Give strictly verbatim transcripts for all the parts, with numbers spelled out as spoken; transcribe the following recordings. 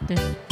Tes.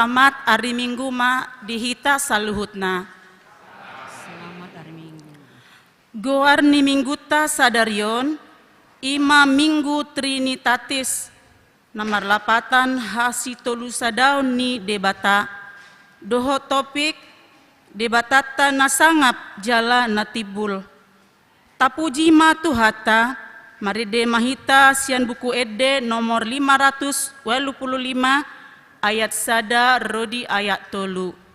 Selamat ari Minggu ma di hita saluhutna. Selamat ari Minggu. Goar ni Mingguta sadari on, i ma Minggu Trinitatis, na marlapatan hasitolusadaon ni Debata, dohot topik Debatanta na sangap jala na timbul. Tapuji ma Tuhanta, marende ma hita sian Buku Ende nomor lima ratus ualu pulu lima, ayat sada ro di ayat tolu.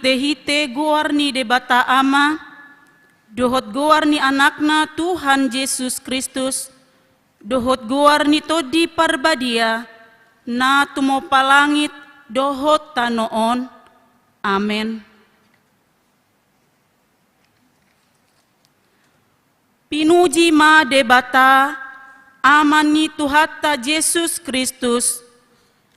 Marhite-hite goar ni Debata Ama, dohot goar ni Anakna Tuhan Jesus Kristus, dohot goar ni Tondi Parbadia, na tumompa langit dohot tano on. Amen. Pinuji ma Debata, Ama ni Tuhanta Jesus Kristus,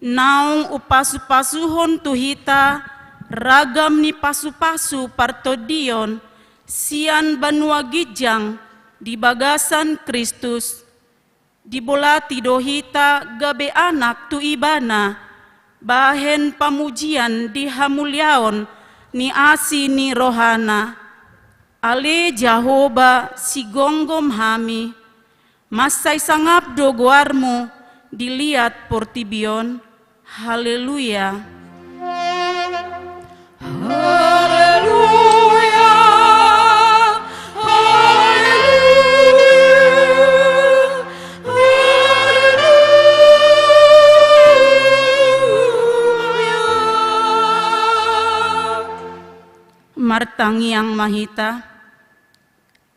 naung umpasupasuhon tu hita ragam ni pasupasu partondion sian banua ginjang di bagasan Kristus. Dibolati do hita gabe anak tu Ibana, bahen pamujian di hamuliaon ni asi ni rohana. Ale Jahowa, sigomgom hami, mansai sangap do goarmu di liat portibi on. Haleluya. Haleluya. Haleluya. Haleluya. Martangiang ma hita.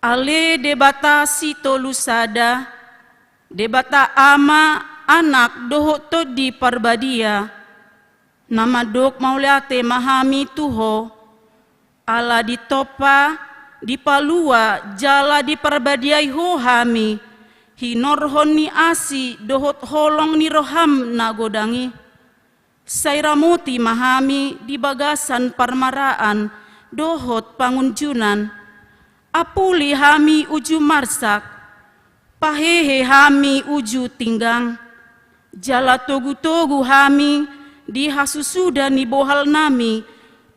Ale Debata sitolu sada, Debata Ama, Anak dohot Tondi Parbadia, na mandok mauliate ma hami tu Ho, ala ditompa, dipalua jala diparbadiai Ho hami hinorhon ni asi dohot holong ni roham na godang i. Sai ramoti ma hami di bagasan parmaraan dohot pangunjunan. Apuli hami uju marsak, pahehe hami uju tinggang, jala togutogu hami di hasusuda ni bohalnami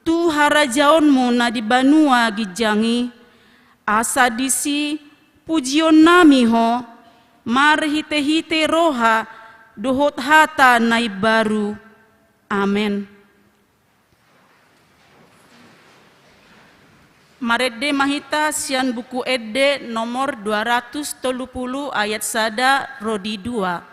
tu harajaonmu na di banua ginjang i. Asa disi pujionnami Ho, marhitehite roha dohot hata na imbaru. Amen. Marende ma hita sian Buku Ende nomor dua ratus tolu pulu ayat sada ro di dua.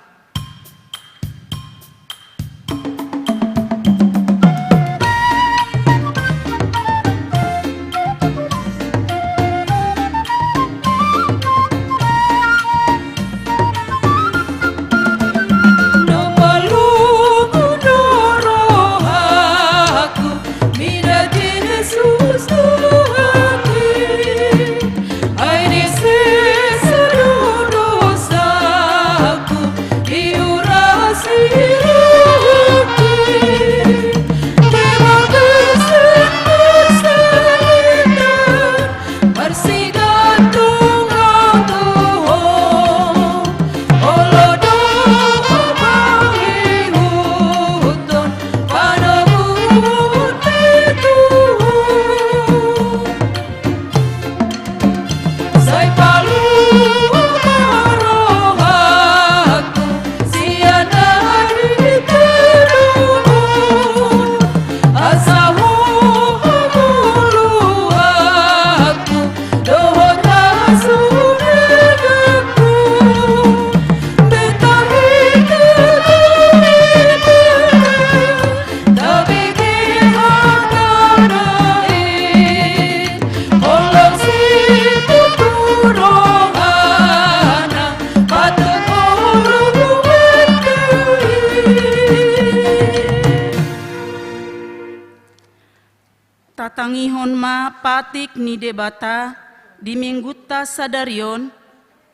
Tatangihon ma patik ni Debata di minggunta sadari on,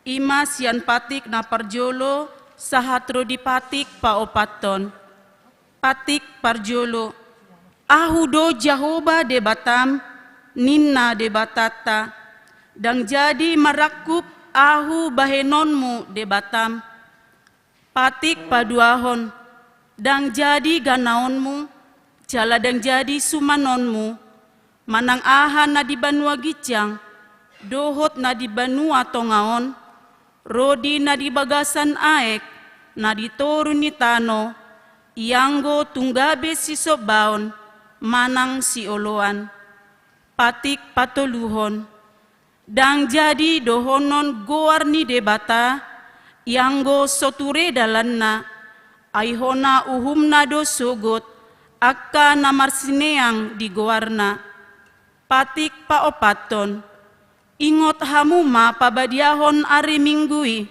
i ma sian patik na parjolo sahat ro di patik paopathon. Patik parjolo. Ahu do Jahowa Debatam, ninna Debatanta. Ndang jadi marangkup Ahu bahenonmu Debatam. Patik paduahon. Ndang jadi ganaonmu, jala ndang jadi sumanonmu, manang aha na di banua ginjang dohot na di banua tonga on, ro di na di bagasan aek, na di toru ni tano, ianggo tung gabe sisombaon manang sioloan. Patik patoluhon. Ndang jadi dohonon goar ni Debata, ianggo so ture dalanna, ai hona uhumna do sogot, Angka na marsineang di goarna. Patik paopathon. Ingot hamu ma pabadiahon ari Minggu i,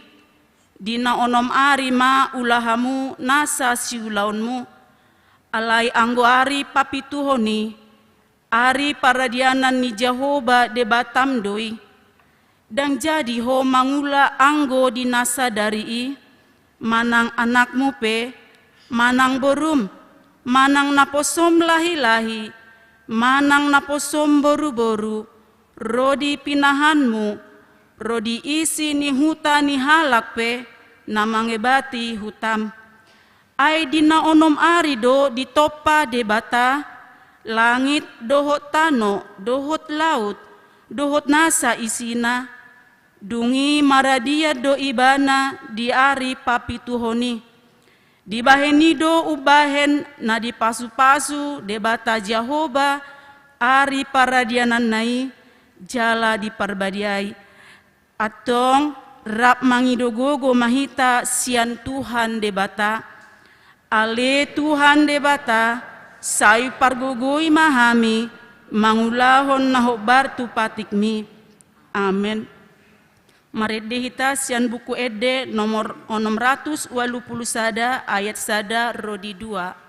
di na onom ari ma ula hamu nasa siulaonmu, alai anggo ari papituhon i, ari paradianan ni Jahowa Debatam do i. Ndang jadi ho mangula anggo di na sadari i, manang anakmu pe, manang borum, manang naposom lahilahi, manang naposom boruboru, ro di pinahanmu, ro di isi ni huta ni halak pe na mangebati hutam. Ai di na onom ari do ditompa Debata langit dohot tano dohot laut dohot nasa isina, dung i maradian do Ibana di ari papituhon i. Dibahen i do umbahen na dipasupasu Debata Jahowa ari paradiananna i, jala diparbadiai. Antong, rap mangido gogo ma hita sian Tuhan Debata. Ale Tuhan Debata, sai pargogoi ma hami mangulahon na hombar tu patikmi. Amen. Marende hita sian Buku Ende nomor onom ratus ualu pulu sada, ayat sada ro di dua.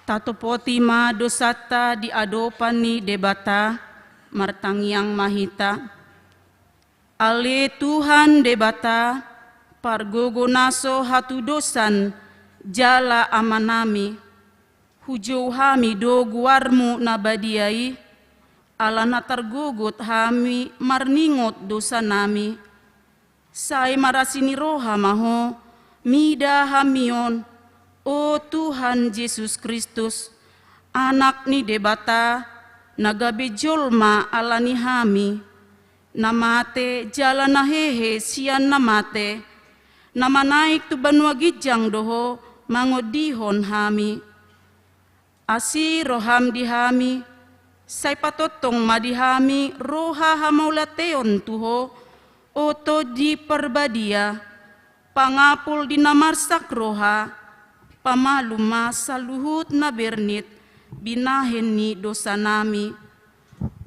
Tatopoti ma dosanta di adopan ni Debata, martangiang ma hita. Ale Tuhan Debata, pargogo na so hatudosan jala amanami, hujou hami do goarmu na badia i, ala na targogot hami marningot dosanami. Sai marasi ni roha ma ho mida hami on, o Tuhan Jesus Kristus, Anak ni Debata, na gabe jolma ala ni hami, na mate jala na hehe sian na mate, na manaek tu banua ginjang do ho mangondihon hami. Asi roham di hami, sai patongtong ma di hami roha hamauliateon tu ho, o Tondi Parbadia, pangapul di na marsak roha, pamalum ma saluhut na bernit binahen ni dosanami.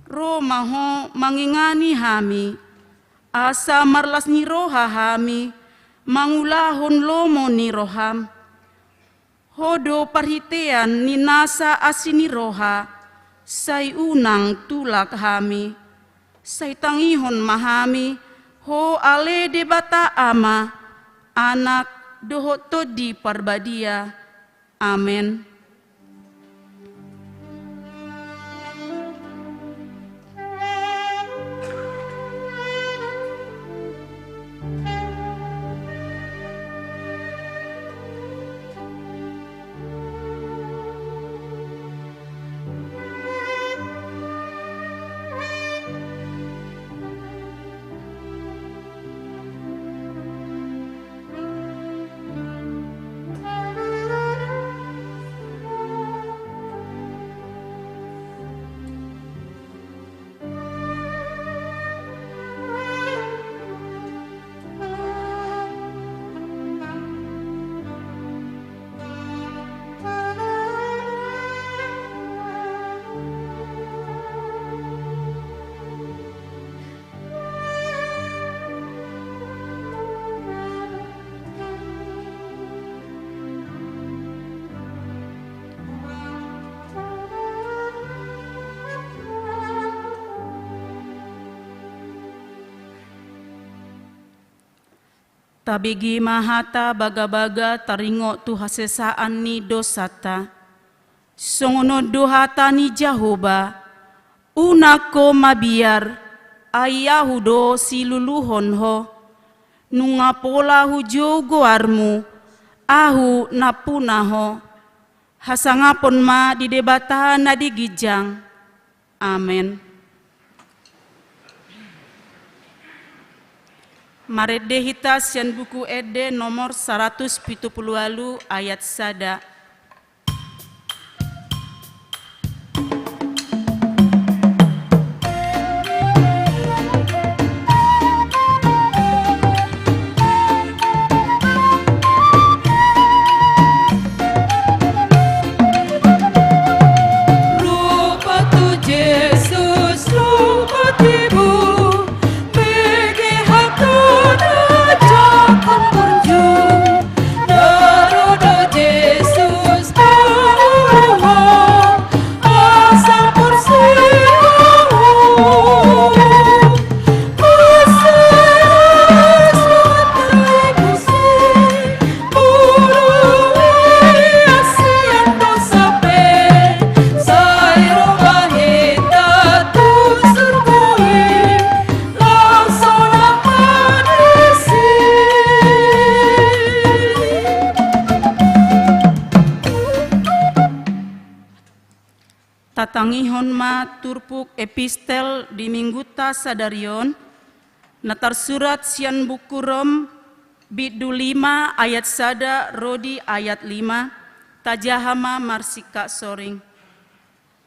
Ro ma ho mangingani hami, asa marlas ni roha hami, mangulahon lomo ni roham. Ho do parhitean ni nasa asi ni roha, sai unang tulak hami. Sai tangihon ma hami, ho ale Debata Ama, Anak, dohot Tondi Parbadia. Amen. Tabege ma hata bagabaga taringot tu hasesaan ni dosanta. Songon on do hata ni Jahowa: Unang ho mabiar, ai Ahu do siluluhon ho. Nunga pola hujou goarmu, Ahu nampuna ho. Hasangapon ma di Debata na di ginjang. Amen. Marende hita sian Buku Ende nomor saratus pitu pulu ualu ayat sada. Tatangihon ma turpuk epistel di minggunta sadari on, na tarsurat sian Buku Rom, bindu lima ayat sada ro di ayat lima. Tajaha ma marsikkap soring.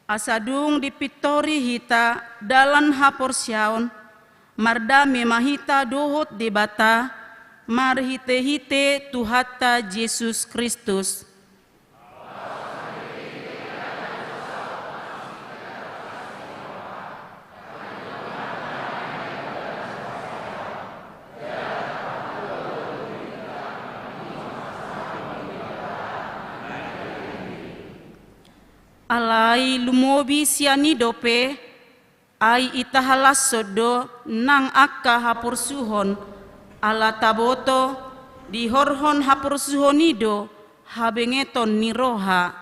Asa dung dipintori hita dalan haporseaon, mardame ma hita dohot Debata marhitehite Tuhanta Jesus Kristus. Alai lumobi sian i dope, ai itahalashon do nang angka haporsuhon, ala taboto dihorhon haporsuhon i do habengeton ni roha.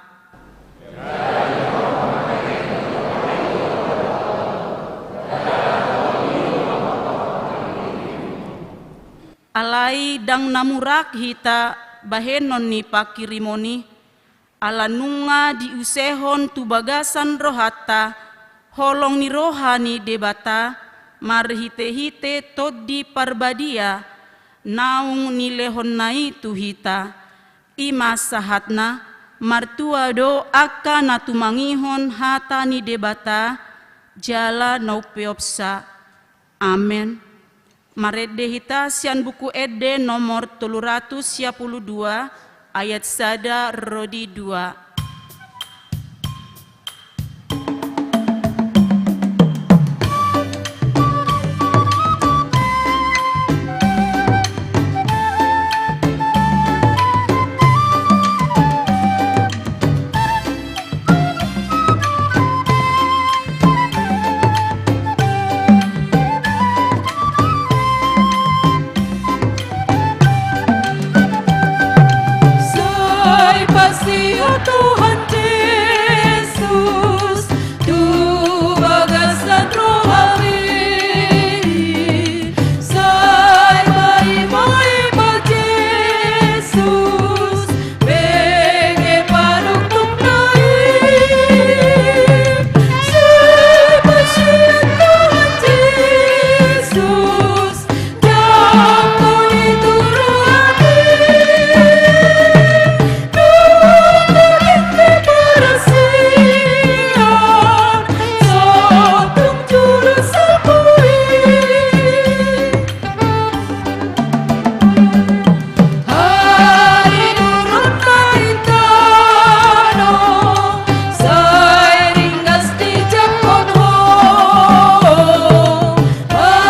Alai ndang na murak hita bahenon ni panghirimon i, ala nunga diusehon tu bagasan rohanta holong ni roha ni Debata marhitehite Tondi Parbadia naung nilehonna i tu hita. I ma sahatna, martua do angka na tumangihon hata ni Debata jala na umpeopsa. Amen. Marende hita sian Buku Ende nomor tolu ratus sia pulu dua, ayat sada ro di dua. Tuhan Jesus, tu bagasan rohami, sai paima-ima Jesus, bege panungtungna i, sai pasian Tuhan Jesus,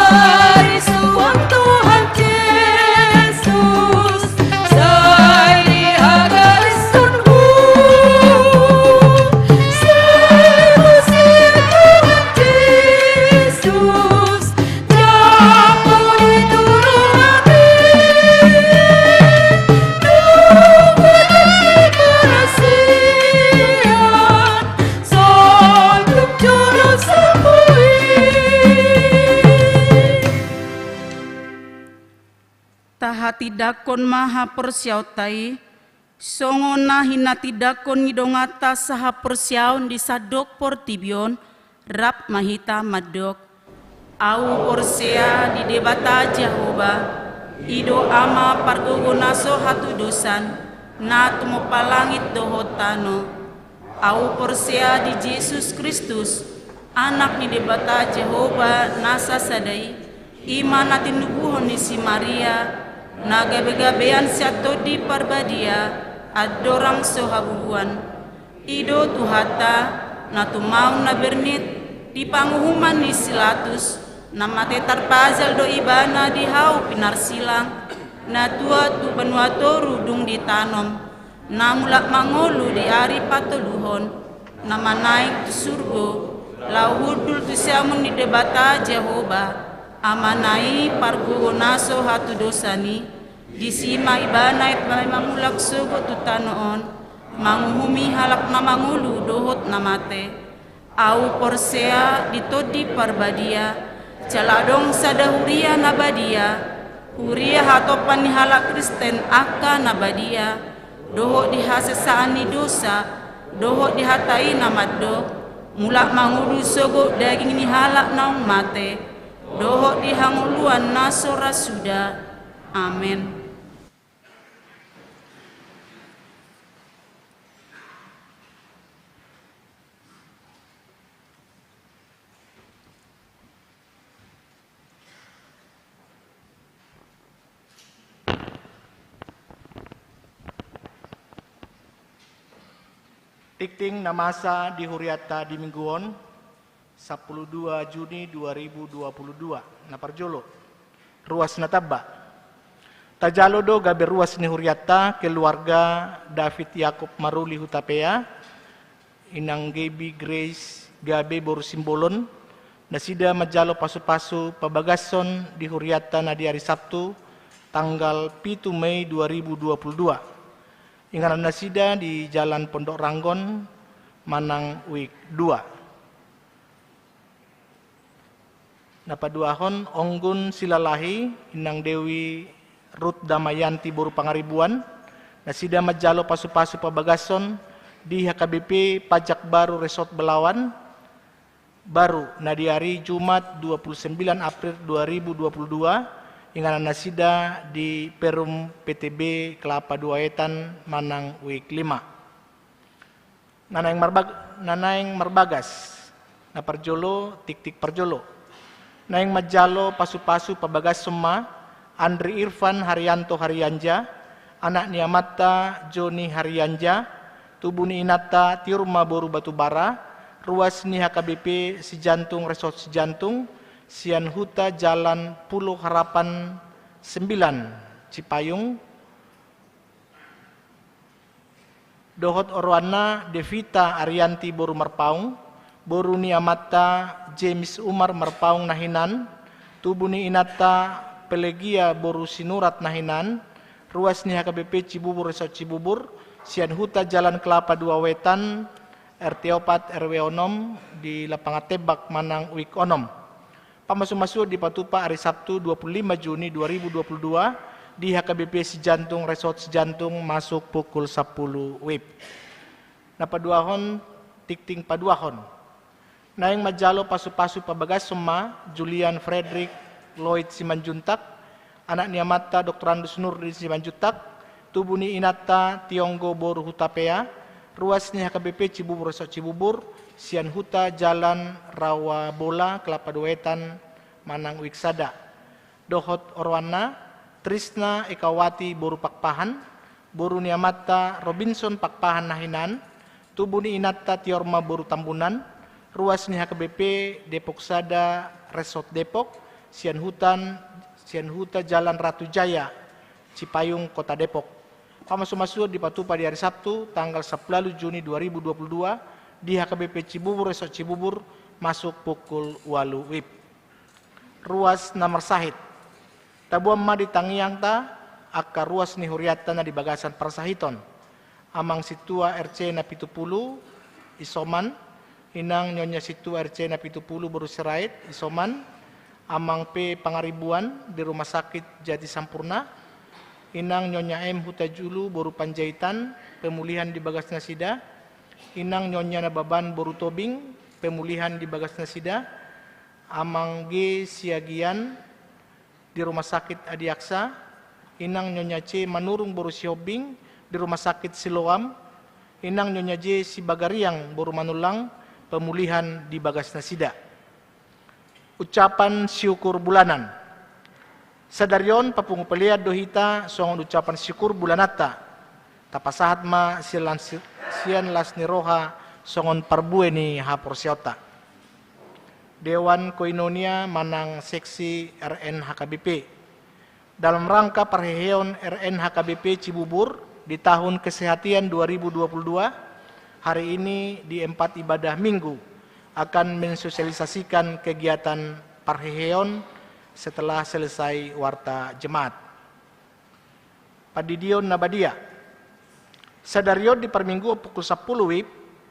Marisuang Tuhan Jesus, sai dihagarishonmu, sai paima-ima Tuhan Jesus, jambu di toru hami, nunga di parasian, Tahatindangkon ma haporseaonta i, songon na hinatindangkon ni donganta sahaporseaon di sandok portibi on, rap ma hita mandok. Ahu porsea di Debata Jahowa, i do Ama pargogo na so hatudosan, na tumompa langit dohot tano. Ahu porsea di Jesus Kristus, Anak ni Debata Jahowa na sasada i, i ma na tinubuhon ni si Maria, na gabe-gabean sian Tondi Parbadia, andorang so habubuan. I do Tuhanta, na tumaon na bernit, di panguhuman ni si Latus, na mate tarpajal do ibana di hau pinarsilang, na tuat tu banua toru dung ditanom, na mulak mangolu di ari patoluhon, na manaek tu surgo, laho hundul tu siamun ni Debata Jahowa, Amana i pargogo na so hatudosan i, disi ma ibana aek ma mulak sogot tu tano on, manguhumi halak na mangolu dohot na mate. Ahu porsea di Tondi Parbadia, jala adong sada huria na badia, huria hatompa ni halak Kristen angka na badia, dohot di hasesaan ni dosa, dohot di hata i na mandok, mulak mangolu sogot daging ni halak naung mate, dohot di hangoluan na so ra suda. Amen. Tingting na masa di hurianta di minggu on, sampulu dua Juni dua ribu dua puluh dua. Na parjolo, ruas na tamba. Tajalo do gabe ruas ni hurianta keluarga David Yakob Maruli Hutapea, Inang Gaby Grace Gabe boru Simbolon, nasida manjalo pasu-pasu pabagason di hurianta na di ari Sabtu, tanggal pitu Mei dua ribu dua puluh dua. Inganan nasida di Jalan Pondok Ranggon, Manang Wik dua. Na paduahon, Onggun Silalahi, Inang Dewi Rut Damayanti boru Pangaribuan, nasida manjalo pasu-pasu pabagason di H K B P Pajak Baru Resort Belawan Baru, na di ari Jumat dua puluh sembilan April dua ribu dua puluh dua, inganan nasida di Perum P T B Kelapa Dua Wetan, Manang Wik lima. Na naeng marbag-, na naeng marbagas. Na parjolo, tingting parjolo. Naeng manjalo pasu-pasu pabagason ma Andri Irfan Haryanto Harianja, anak ni amanta Joni Harianja, tubu ni inanta Tiurma boru Batubara, ruas ni H K B P Sijantung Resort Sijantung, sian huta Jalan Pulo Harapan sembilan, Cipayung, dohot oroanna Devita Arianti boru Marpaung, boru ni amanta James Umar Marpaung na hinan, tubu ni inanta Pelegia boru Sinurat na hinan, ruas ni H K B P Cibubur Resort Cibubur, Sian Huta Jalan Kelapa dua Wetan, R T opat, R W onom, di Lapangan Tembak manang Wik onom. Pamasumasuon dipatupa ari Sabtu dua puluh lima Juni dua ribu dua puluh dua di H K B P Sijantung, Resort Sijantung, masuk pukul sapuluh wib. Na paduahon, tingting paduahon. Naeng manjalo pasupasu pabagashon ma Julian Frederick Lloyd Simanjuntak, anak ni amanta Doktorandus Nurdin Simanjuntak, tubu ni inanta Tionggo boru Hutapea, ruas ni H K B P Cibubur Resort Cibubur, sian Huta Jalan Rawa Bola, Kelapa dua Wetan, manang Wik sada. Dohot oroanna, Trisna Ekawati boru Pakpahan, boru ni amanta Robinson Pakpahan na hinan, tubu ni inanta Tiorma boru Tambunan, ruas ni H K B P Depok sada, Resort Depok, sian hutan, sian Huta Jalan Ratu Jaya, Cipayung, Kota Depok. Pamasumasuon dipatupa di ari Sabtu, tanggal sapuluh ualu Juni dua ribu dua puluh dua, di H K B P Cibubur Resort Cibubur, masuk pukul ualu wib. Ruas na marsahit. Taboan ma di tangiangta angka ruas ni hurianta na di bagasan parsahiton. Amang Sintua R C na pitu pulu, isoman, inang Nyonya Sintua R C na pitu pulu boru Sirait, isoman, Amang P Pangaribuan di Rumah Sakit Jati Sampurna, inang Nyonya M Hutajulu boru Panjaitan, pemulihan di bagas nasida, inang Nyonya Nababan boru Tobing, pemulihan di bagas nasida, Amang G Siagian di Rumah Sakit Adiaksa, inang Nyonya C Manurung boru Sihombing di Rumah Sakit Siloam, inang Nyonya J Sibagariang boru Manullang, pemulihan di bagas nasida. Ucapan syukur bulanan. Sadari on papungu pelean do hita songon ucapan syukur bulananta. Tapasahat ma sian las, sian las ni roha songon parbue ni haporseaonta. Dewan Koinonia manang Seksi R N H K B P. Dalam rangka parheheon R N H K B P Cibubur di tahun kesehatan dua ribu dua puluh dua, hari ini di empat ibadah minggu akan mensosialisasikan kegiatan parheheon setelah selesai warta jemaat. Pandidion na badia. Sadari on di parmingguon pukul sapuluh wib,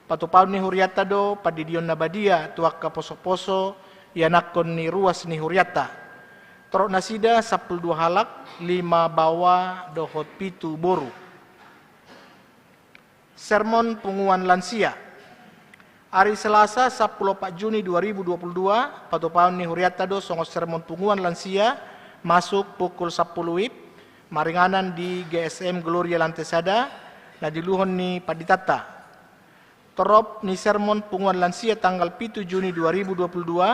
patupaon ni hurianta do pandidion na badia tu angka posoposo ianakhon ni ruas ni hurianta. Torop nasida sapuluh dua halak, lima baoa dohot pitu boru. Sermon punguan lansia. Ari Selasa sapuluh opat Juni dua ribu dua puluh dua, patupaon ni hurianta do songon sermon punguan lansia, masuk pukul sapuluh wib, maringanan di G S M Gloria Lantai Sada, na diuluhon ni panditanta. Torop ni sermon punguan lansia tanggal pitu Juni dua ribu dua puluh dua,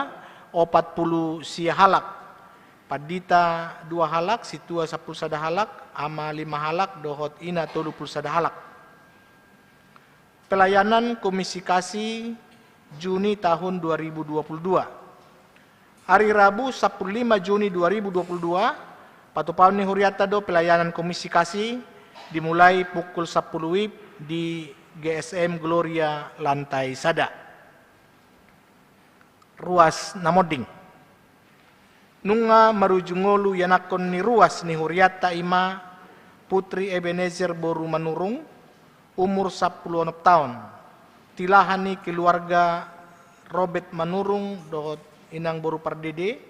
opat pulu sia halak. Pandita dua halak, sintua sapuluh sada halak, ama lima halak, dohot ina tolu pulu sada halak. Pelayanan Komisi Kasih Juni tahun dua ribu dua puluh dua. Ari Rabu sapuluh lima Juni dua ribu dua puluh dua, patupaon ni hurianta do pelayanan Komisi Kasih, dimulai pukul sapuluh wib di G S M Gloria Lantai Sada. Ruas na monding. Nunga marujung ngolu ianakhon ni ruas ni hurianta, i ma Putri Ebenezer boru Manurung, umur sapuluh onom taon. Tilahan ni keluarga Robert Manurung dohot inang boru Pardede,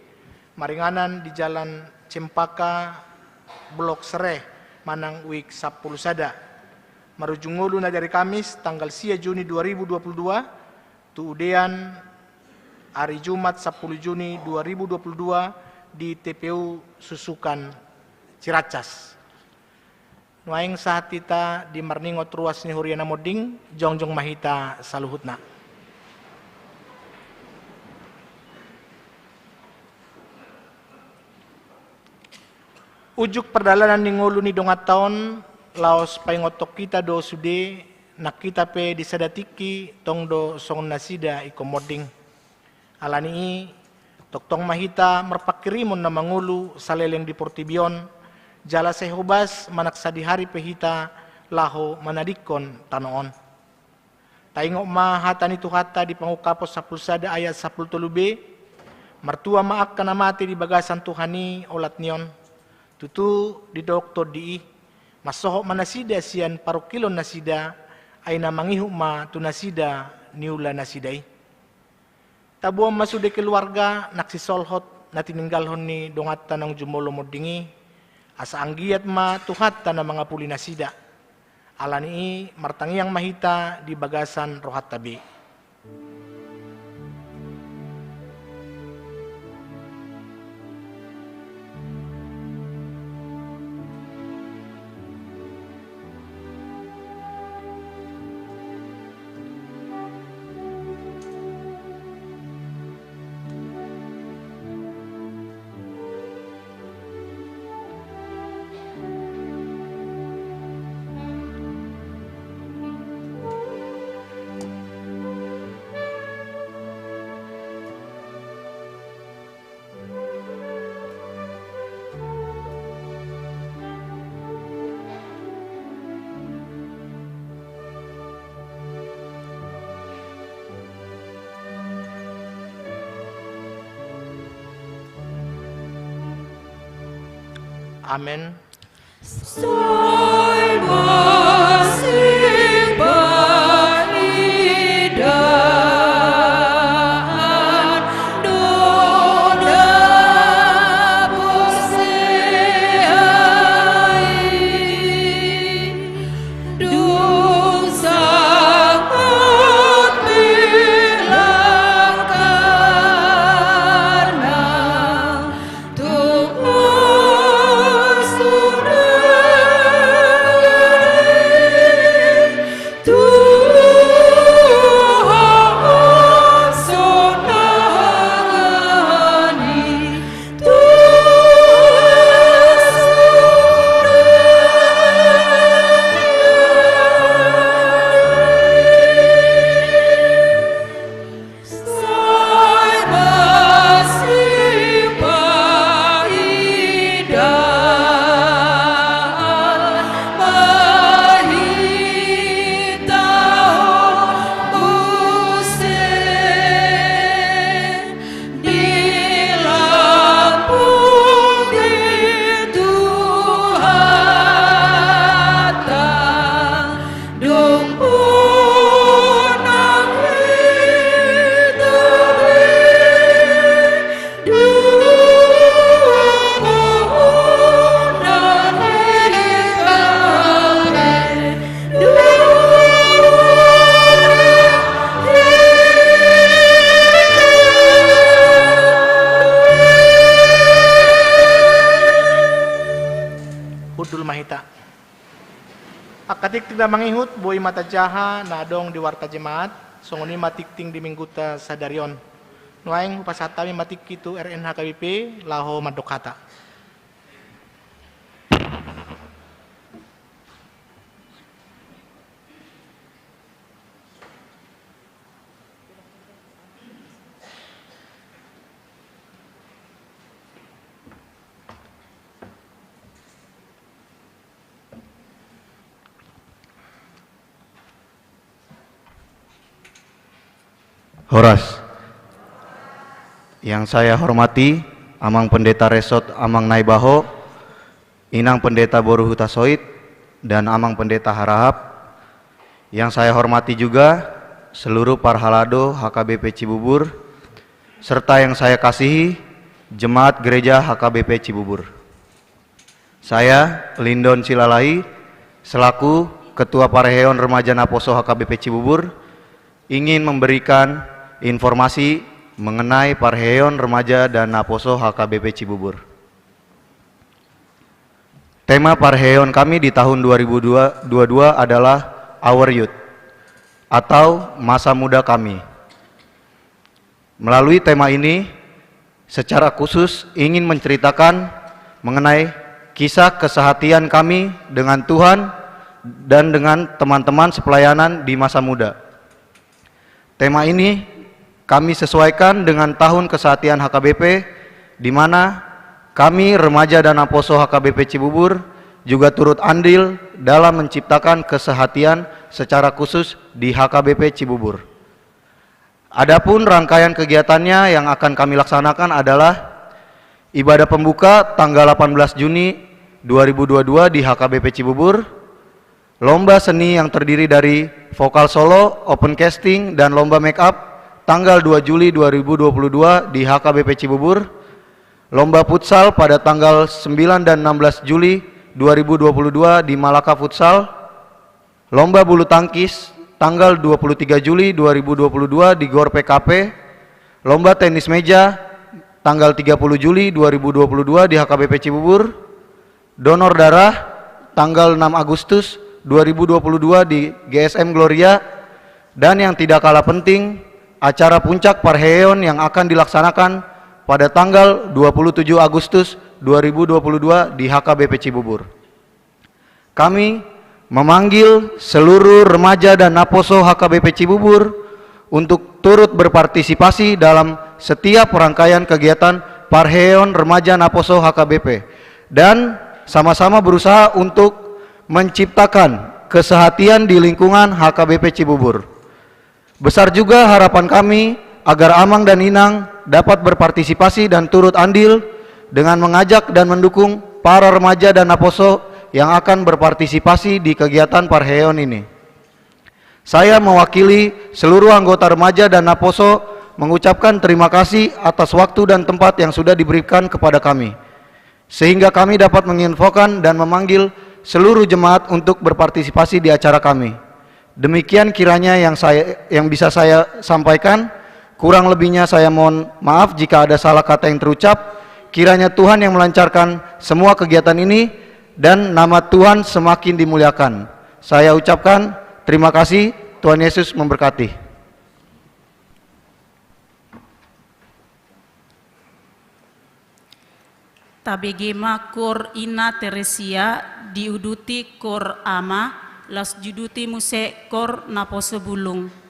maringanan di Jalan Cempaka, Blok Sereh, manang Wik sapuluh sada. Marujung ngolu na di ari Kamis tanggal sia Juni dua ribu dua puluh dua, tu udean ari Jumat sapuluh Juni dua ribu dua puluh dua di T P U Susukan, Ciracas. Nuaeng sahat hita di marningot ruas ni huria na monding, jongjong ma hita saluhutna. Ujuk pardalanan ni ngolu ni donganta on, laos paingothon hita do sude, nang hita pe di sada tingki tong do songon nasida ingkon monding. Ala ni i, tongtong ma hita marpanghirimon na mangolu saleleng di portibi on, jala sai hobas manang sadihari pe hita laho manadingkon tano on. Taingot ma hata ni Tuhanta di Pangungkapon sapuluh sada ayat sapuluh tolu b, martua ma angka na mate di bagasan Tuhan i olat ni on. Tutu didok tondi i, Mansohot ma nasida sian parungkilon nasida, ai na mangihut ma tu nasida niula nasida i. Taboan ma sude keluarga na sisolhot na tininggalhon ni donganta naung jumolo monding i, asa anggiat ma Tuhanta na mangapuli nasida. Ala ni i martangiang ma hita di bagasan rohanta be. Amen. Sai masipaidahan do na porsea i, dung sangkot bilang karna Hundul ma hita. Angka tingting na mangihut, boi ma tajaha na adong di Warta Jemaat, songon i ma tingting di minggunta sadari on. Nuaeng hupasahat hami ma tingki tu R N H K B P, laho mandok hata. Horas. Yang saya hormati Amang Pendeta Resort Amang Naibaho, Inang Pendeta Boru Hutasoit, dan Amang Pendeta Harahap. Yang saya hormati juga seluruh parhalado H K B P Cibubur, serta yang saya kasihi jemaat gereja H K B P Cibubur. Saya, Lindon Silalahi, selaku Ketua Parheon Remaja Naposo H K B P Cibubur, ingin memberikan informasi mengenai Parheon Remaja dan Naposo H K B P Cibubur. Tema parheon kami di tahun dua ribu dua puluh dua adalah Our Youth atau Masa Muda Kami. Melalui tema ini, secara khusus ingin menceritakan mengenai kisah kesehatian kami dengan Tuhan dan dengan teman-teman sepelayanan di masa muda. Tema ini kami sesuaikan dengan tahun kesehatian H K B P, di mana kami remaja dan naposo H K B P Cibubur juga turut andil dalam menciptakan kesehatian secara khusus di H K B P Cibubur. Adapun rangkaian kegiatannya yang akan kami laksanakan adalah ibadah pembuka tanggal delapan belas Juni dua ribu dua puluh dua di H K B P Cibubur, lomba seni yang terdiri dari vokal solo, open casting, dan lomba make up tanggal dua Juli dua ribu dua puluh dua di H K B P Cibubur, lomba futsal pada tanggal sembilan dan enam belas Juli dua ribu dua puluh dua di Malaka Futsal, lomba bulu tangkis tanggal dua puluh tiga Juli dua ribu dua puluh dua di Gor P K P, lomba tenis meja tanggal tiga puluh Juli dua ribu dua puluh dua di H K B P Cibubur, donor darah tanggal enam Agustus dua ribu dua puluh dua di G S M Gloria, dan yang tidak kalah penting, acara puncak parheheon yang akan dilaksanakan pada tanggal dua puluh tujuh Agustus dua ribu dua puluh dua di H K B P Cibubur. Kami memanggil seluruh remaja dan naposo H K B P Cibubur untuk turut berpartisipasi dalam setiap rangkaian kegiatan parheheon remaja naposo H K B P dan sama-sama berusaha untuk menciptakan kesehatian di lingkungan H K B P Cibubur. Besar juga harapan kami agar Amang dan Inang dapat berpartisipasi dan turut andil dengan mengajak dan mendukung para remaja dan naposo yang akan berpartisipasi di kegiatan parheheon ini. Saya mewakili seluruh anggota remaja dan naposo mengucapkan terima kasih atas waktu dan tempat yang sudah diberikan kepada kami, sehingga kami dapat menginfokan dan memanggil seluruh jemaat untuk berpartisipasi di acara kami. Demikian kiranya yang saya, yang bisa saya sampaikan. Kurang lebihnya saya mohon maaf jika ada salah kata yang terucap. Kiranya Tuhan yang melancarkan semua kegiatan ini dan nama Tuhan semakin dimuliakan. Saya ucapkan terima kasih. Tuhan Yesus memberkati. Tabege ma kor Ina Teresia, diuduti kor Ama, laos diuduti muse kor Naposo Bulung.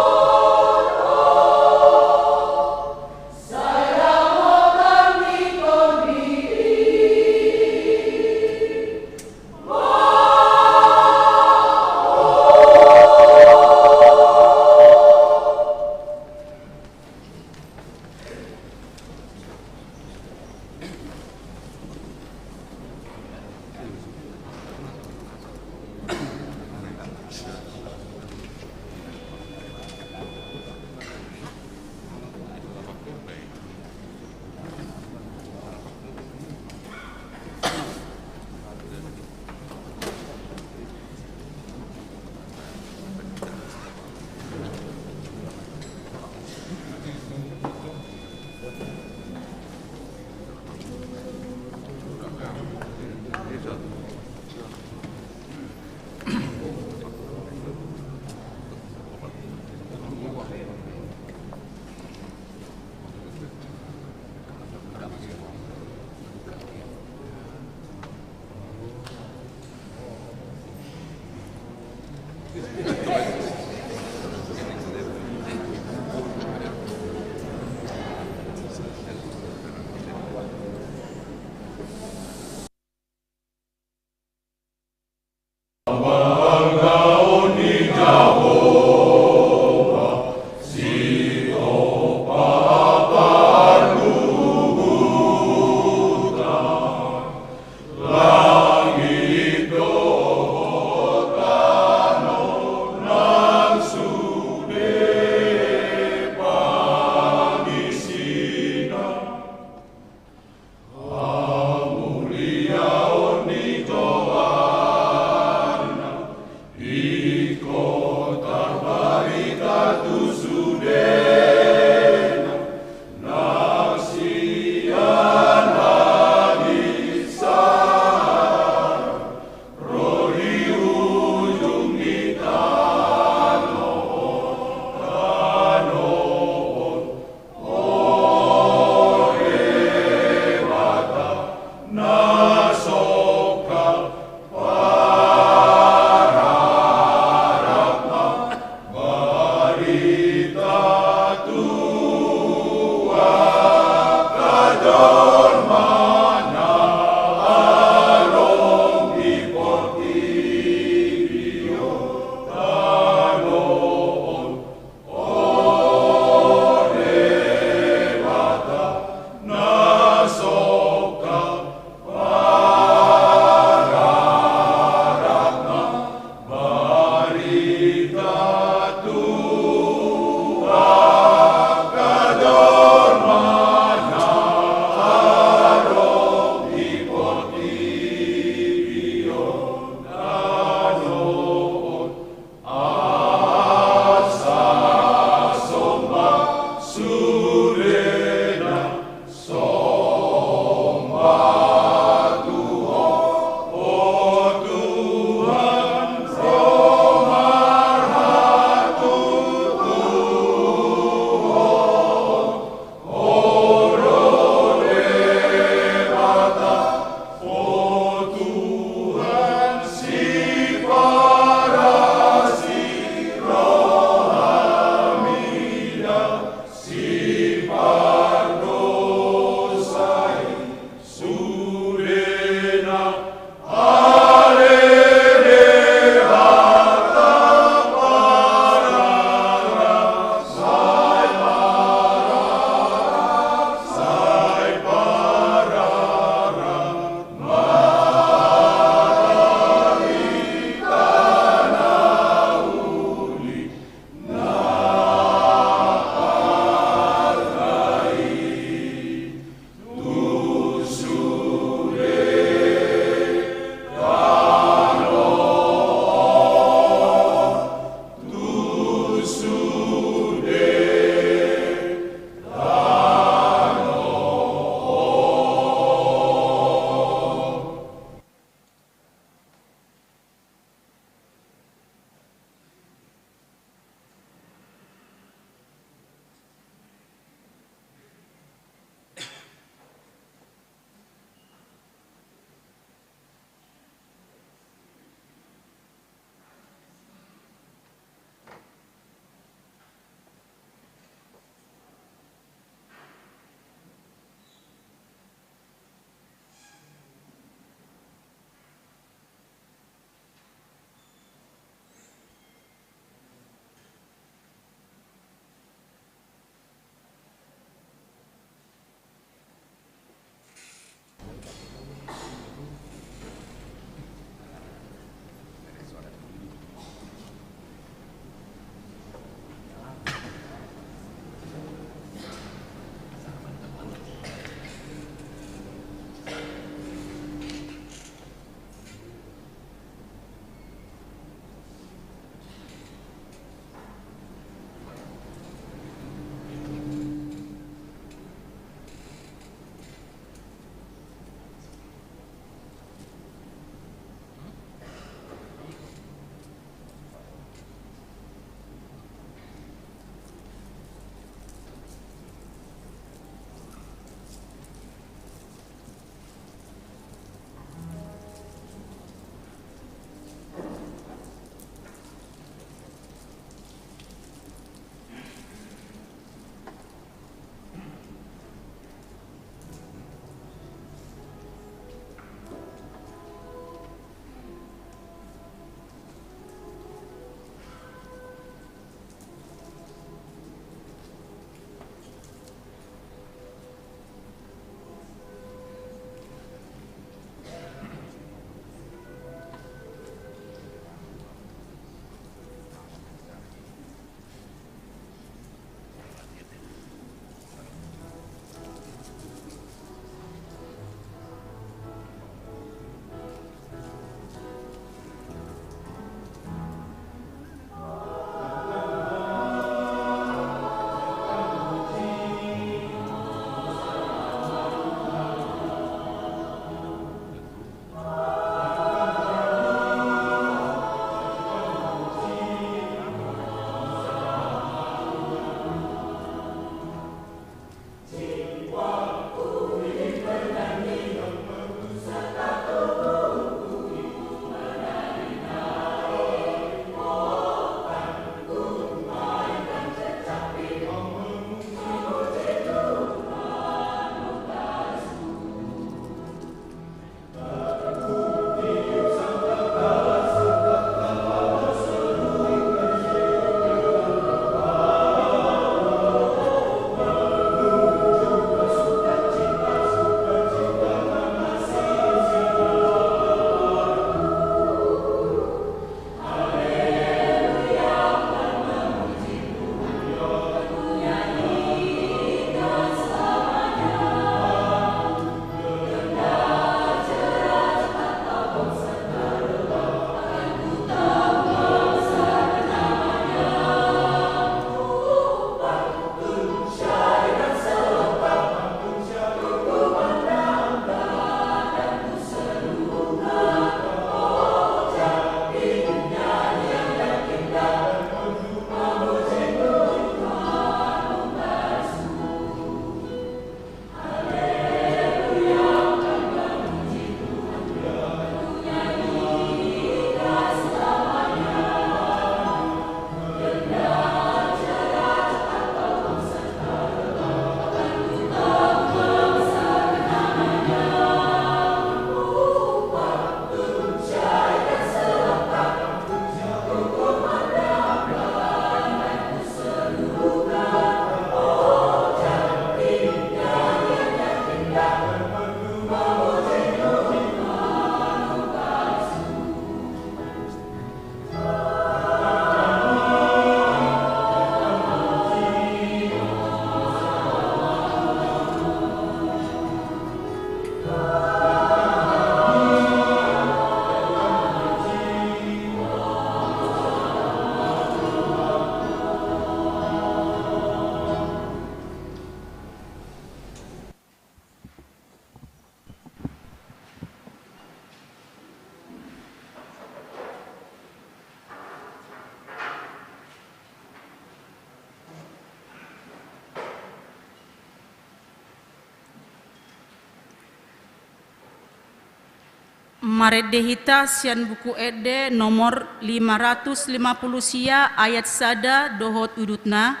Marende hita sian Buku Ende nomor lima ratus lima puluh sia, ayat sada dohot udutna,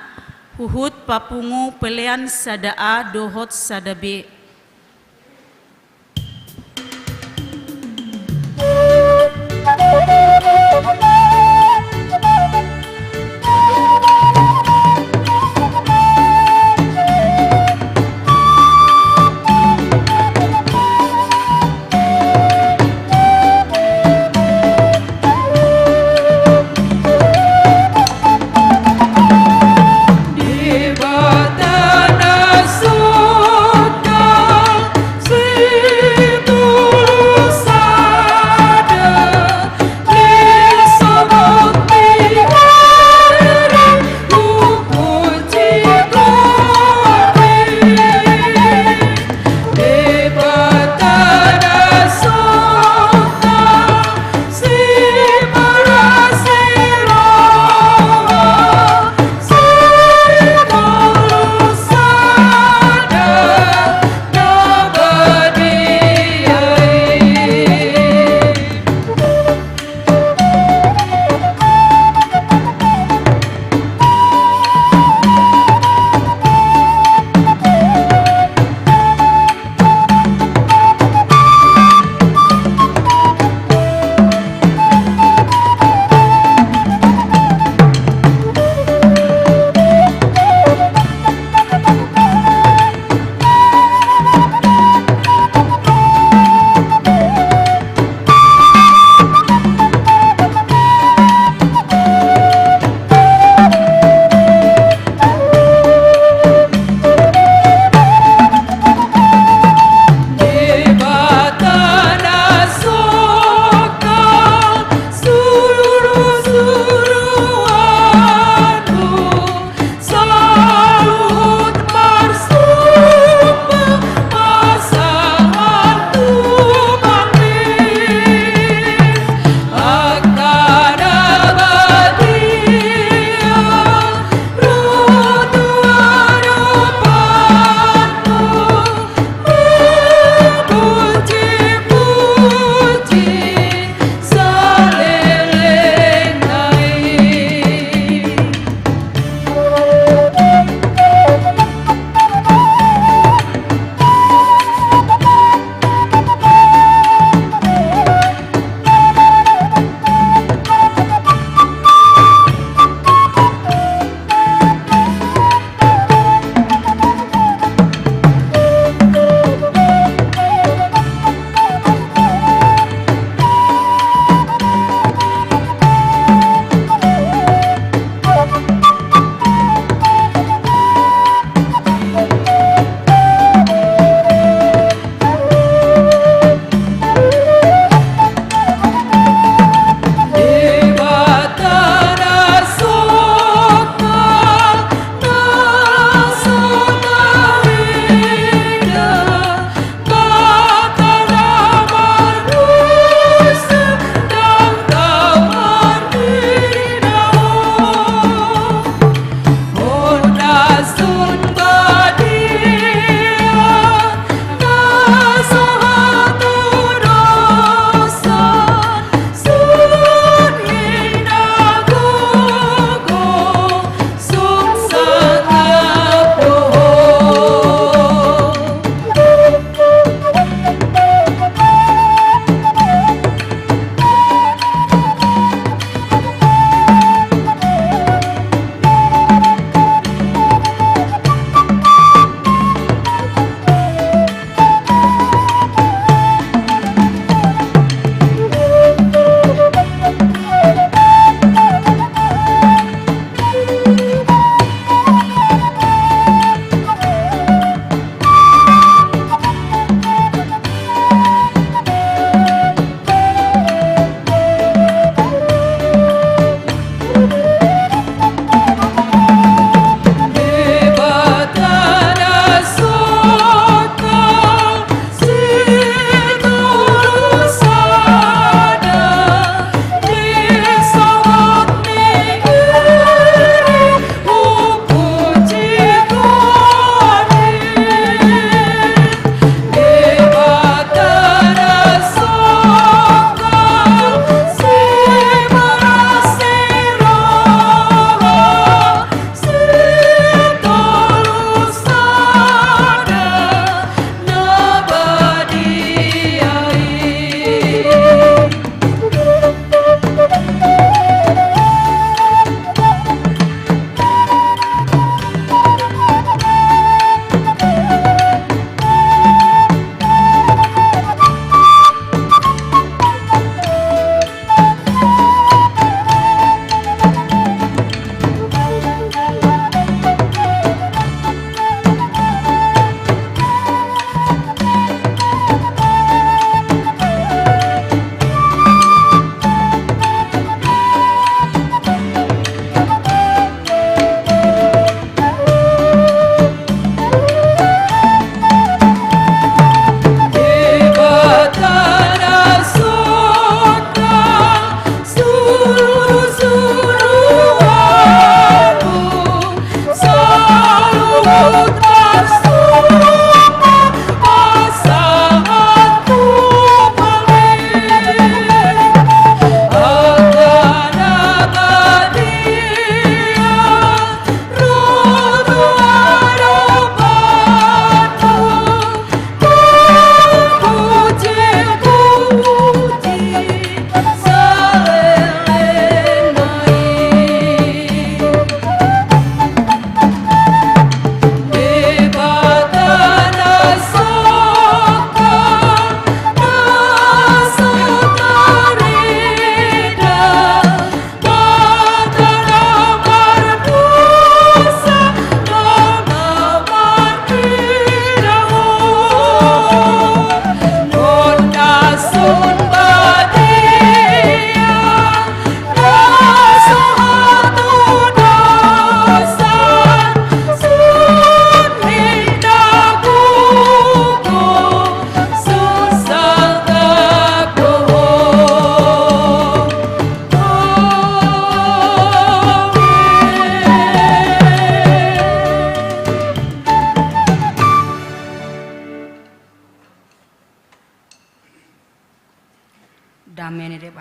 huhut papungu pelean sada A dohot sada B.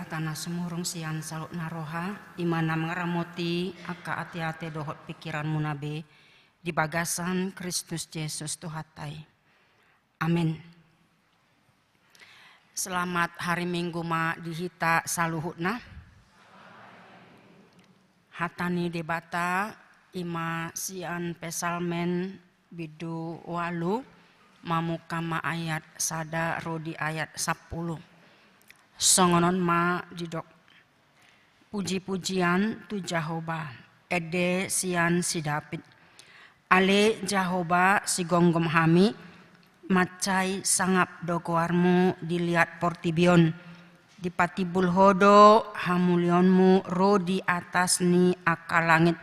Tana sumurung sian saluhutna roha, i ma na mangaramoti angka ateate dohot pikiranmuna be di bagasan Kristus Jesus Tuhanta i. Amen. Selamat hari Minggu ma di hita saluhutna. Hata ni Debata i ma sian Psalmen bindu ualu, mamungka ma ayat sada ro di ayat sampulu. Songon on ma didok. Puji-pujian tu Jahowa, ende sian si Daud. Ale Jahowa, sigomgom hami, mansai sangap do goarmu di liat portibi on. Dipatimbul ho do hamuliaonmu ro di atas ni angka langit.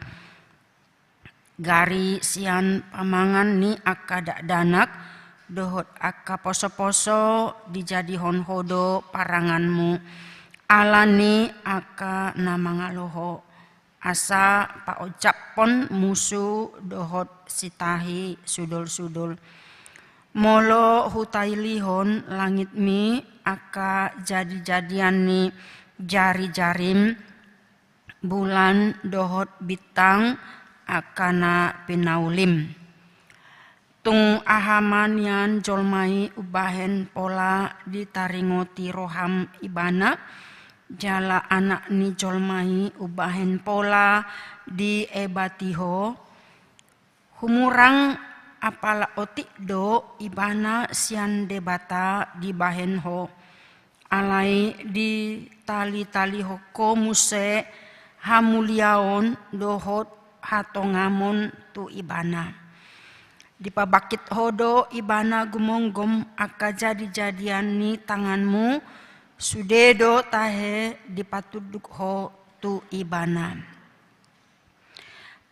Gari sian pamangan ni angka dakdanak dohot angka poso-poso dijadihon ho do paranganmu, ala ni angka na mangalo ho, asa paonjaphon musu dohot sitahi sudol-sudol. Molo hutailihon langitmi angka jadi-jadian ni jari-jarim, bulan dohot bintang angka na pinaulim. Tung aha ma nian jolma i umbahen pola ditaringoti roham ibana, jala anak ni jolma i umbahen pola diebati ho? Humurang apala otik do ibana sian Debata dibahen ho. Alai ditali-talihon ho muse hamuliaon dohot hatongamon tu ibana. Dipabangkit ho do ibana gumomgom angka jadi-jadian ni tanganmu, sude do tahe dipatunduk ho tu ibana.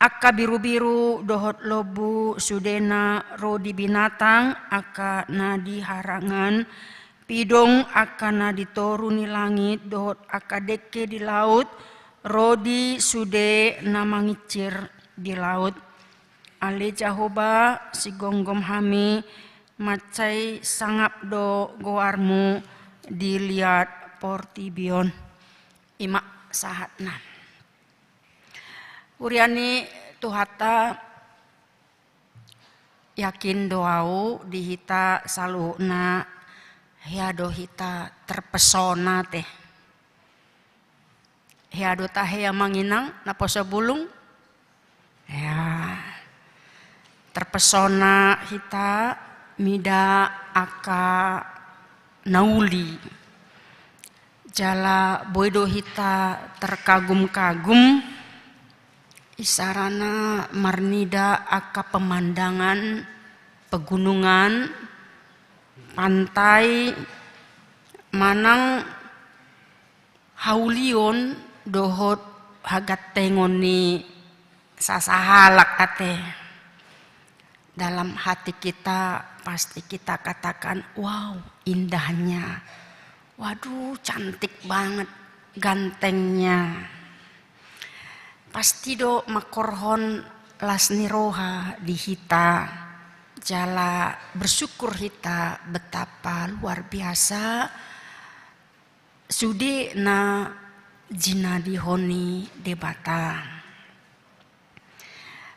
Angka birubiru dohot lombu sudena ro di binatang angka na di harangan, pidong angka na di toru ni langit dohot angka dengke di laut, ro di sude na mangincir di laut. Ale Jahowa, sigomgom hami, mansai sangap do goarmu di liat portibi on. I ma sahatna. Huria ni Tuhanta, yakin do au di hita saluhutna hea do hita terpesona te. Hea do tahe, amang inang na poso bulung? Ya. Terpesona hita mida angka na uli. Jala boi do hita terkagum-kagum, isarana marnida angka pemandangan pegunungan, pantai, manang haulion dohot hagantengon ni sasahalak ate. Dalam hati kita pasti kita katakan, "Wow, indahnya. Waduh, cantik banget, gantengnya." Pasti do mangkorhon las ni roha di hita, jala bersyukur hita betapa luar biasa sude na jinadihon ni Debata.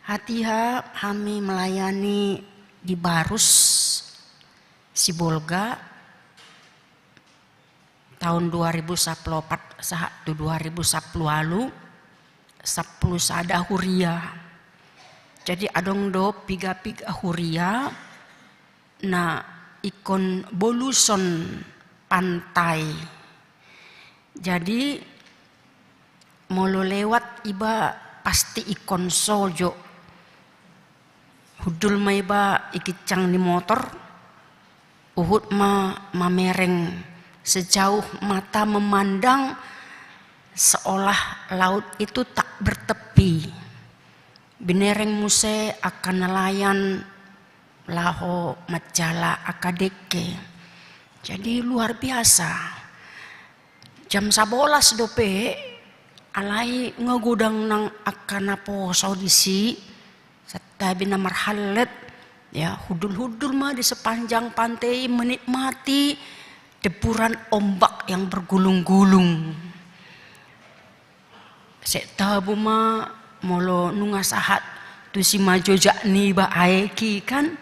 Hatiha hami melayani di Barus Sibolga tahun dua ribu sampulu opat sahat tu dua ribu sampulu ualu, sampulu sada huria. Jadi adong do piga-piga huria na ingkon boluson pantai. Jadi molo lewat iba pasti ingkon sojo. Hundul ma iba i ginjang ni motor, huhut ma mamereng, sejauh mata memandang seolah laut itu tak bertepi. Binereng muse angka nelayan laho manjala angka dengke. Jadi luar biasa. Jam sabolas dope, alai nunga godang nang angka na poso disi, santabi na marhallet, ya, hundul-hundul ma di sepanjang pantai menikmati Deburan ombak yang bergulung-gulung. Sai tabo ma molo nunga sahat tusi ma jojak niba aeki kan,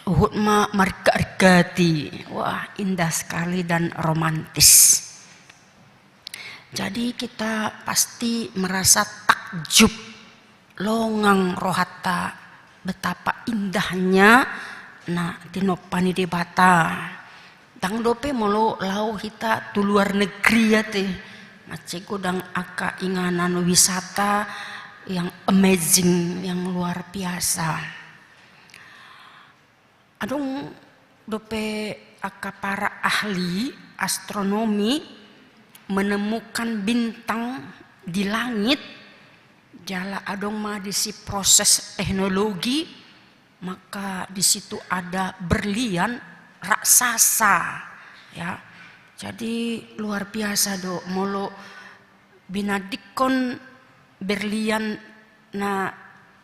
huhut ma marikkat-rikkati. Wah, indah sekali dan romantis. Jadi kita pasti merasa takjub, longang rohanta, betapa indahnya na tinompa ni Debata. Ndang dope molo laho hita tu luar negeri ate, mansai godang angka inganan wisata yang amazing, yang luar biasa. Adong dope angka para ahli astronomi menemukan bintang di langit, jala adong ma disi proses teknologi, maka di situ ada berlian raksasa, ya. Jadi luar biasa do molo binandingkon berlian na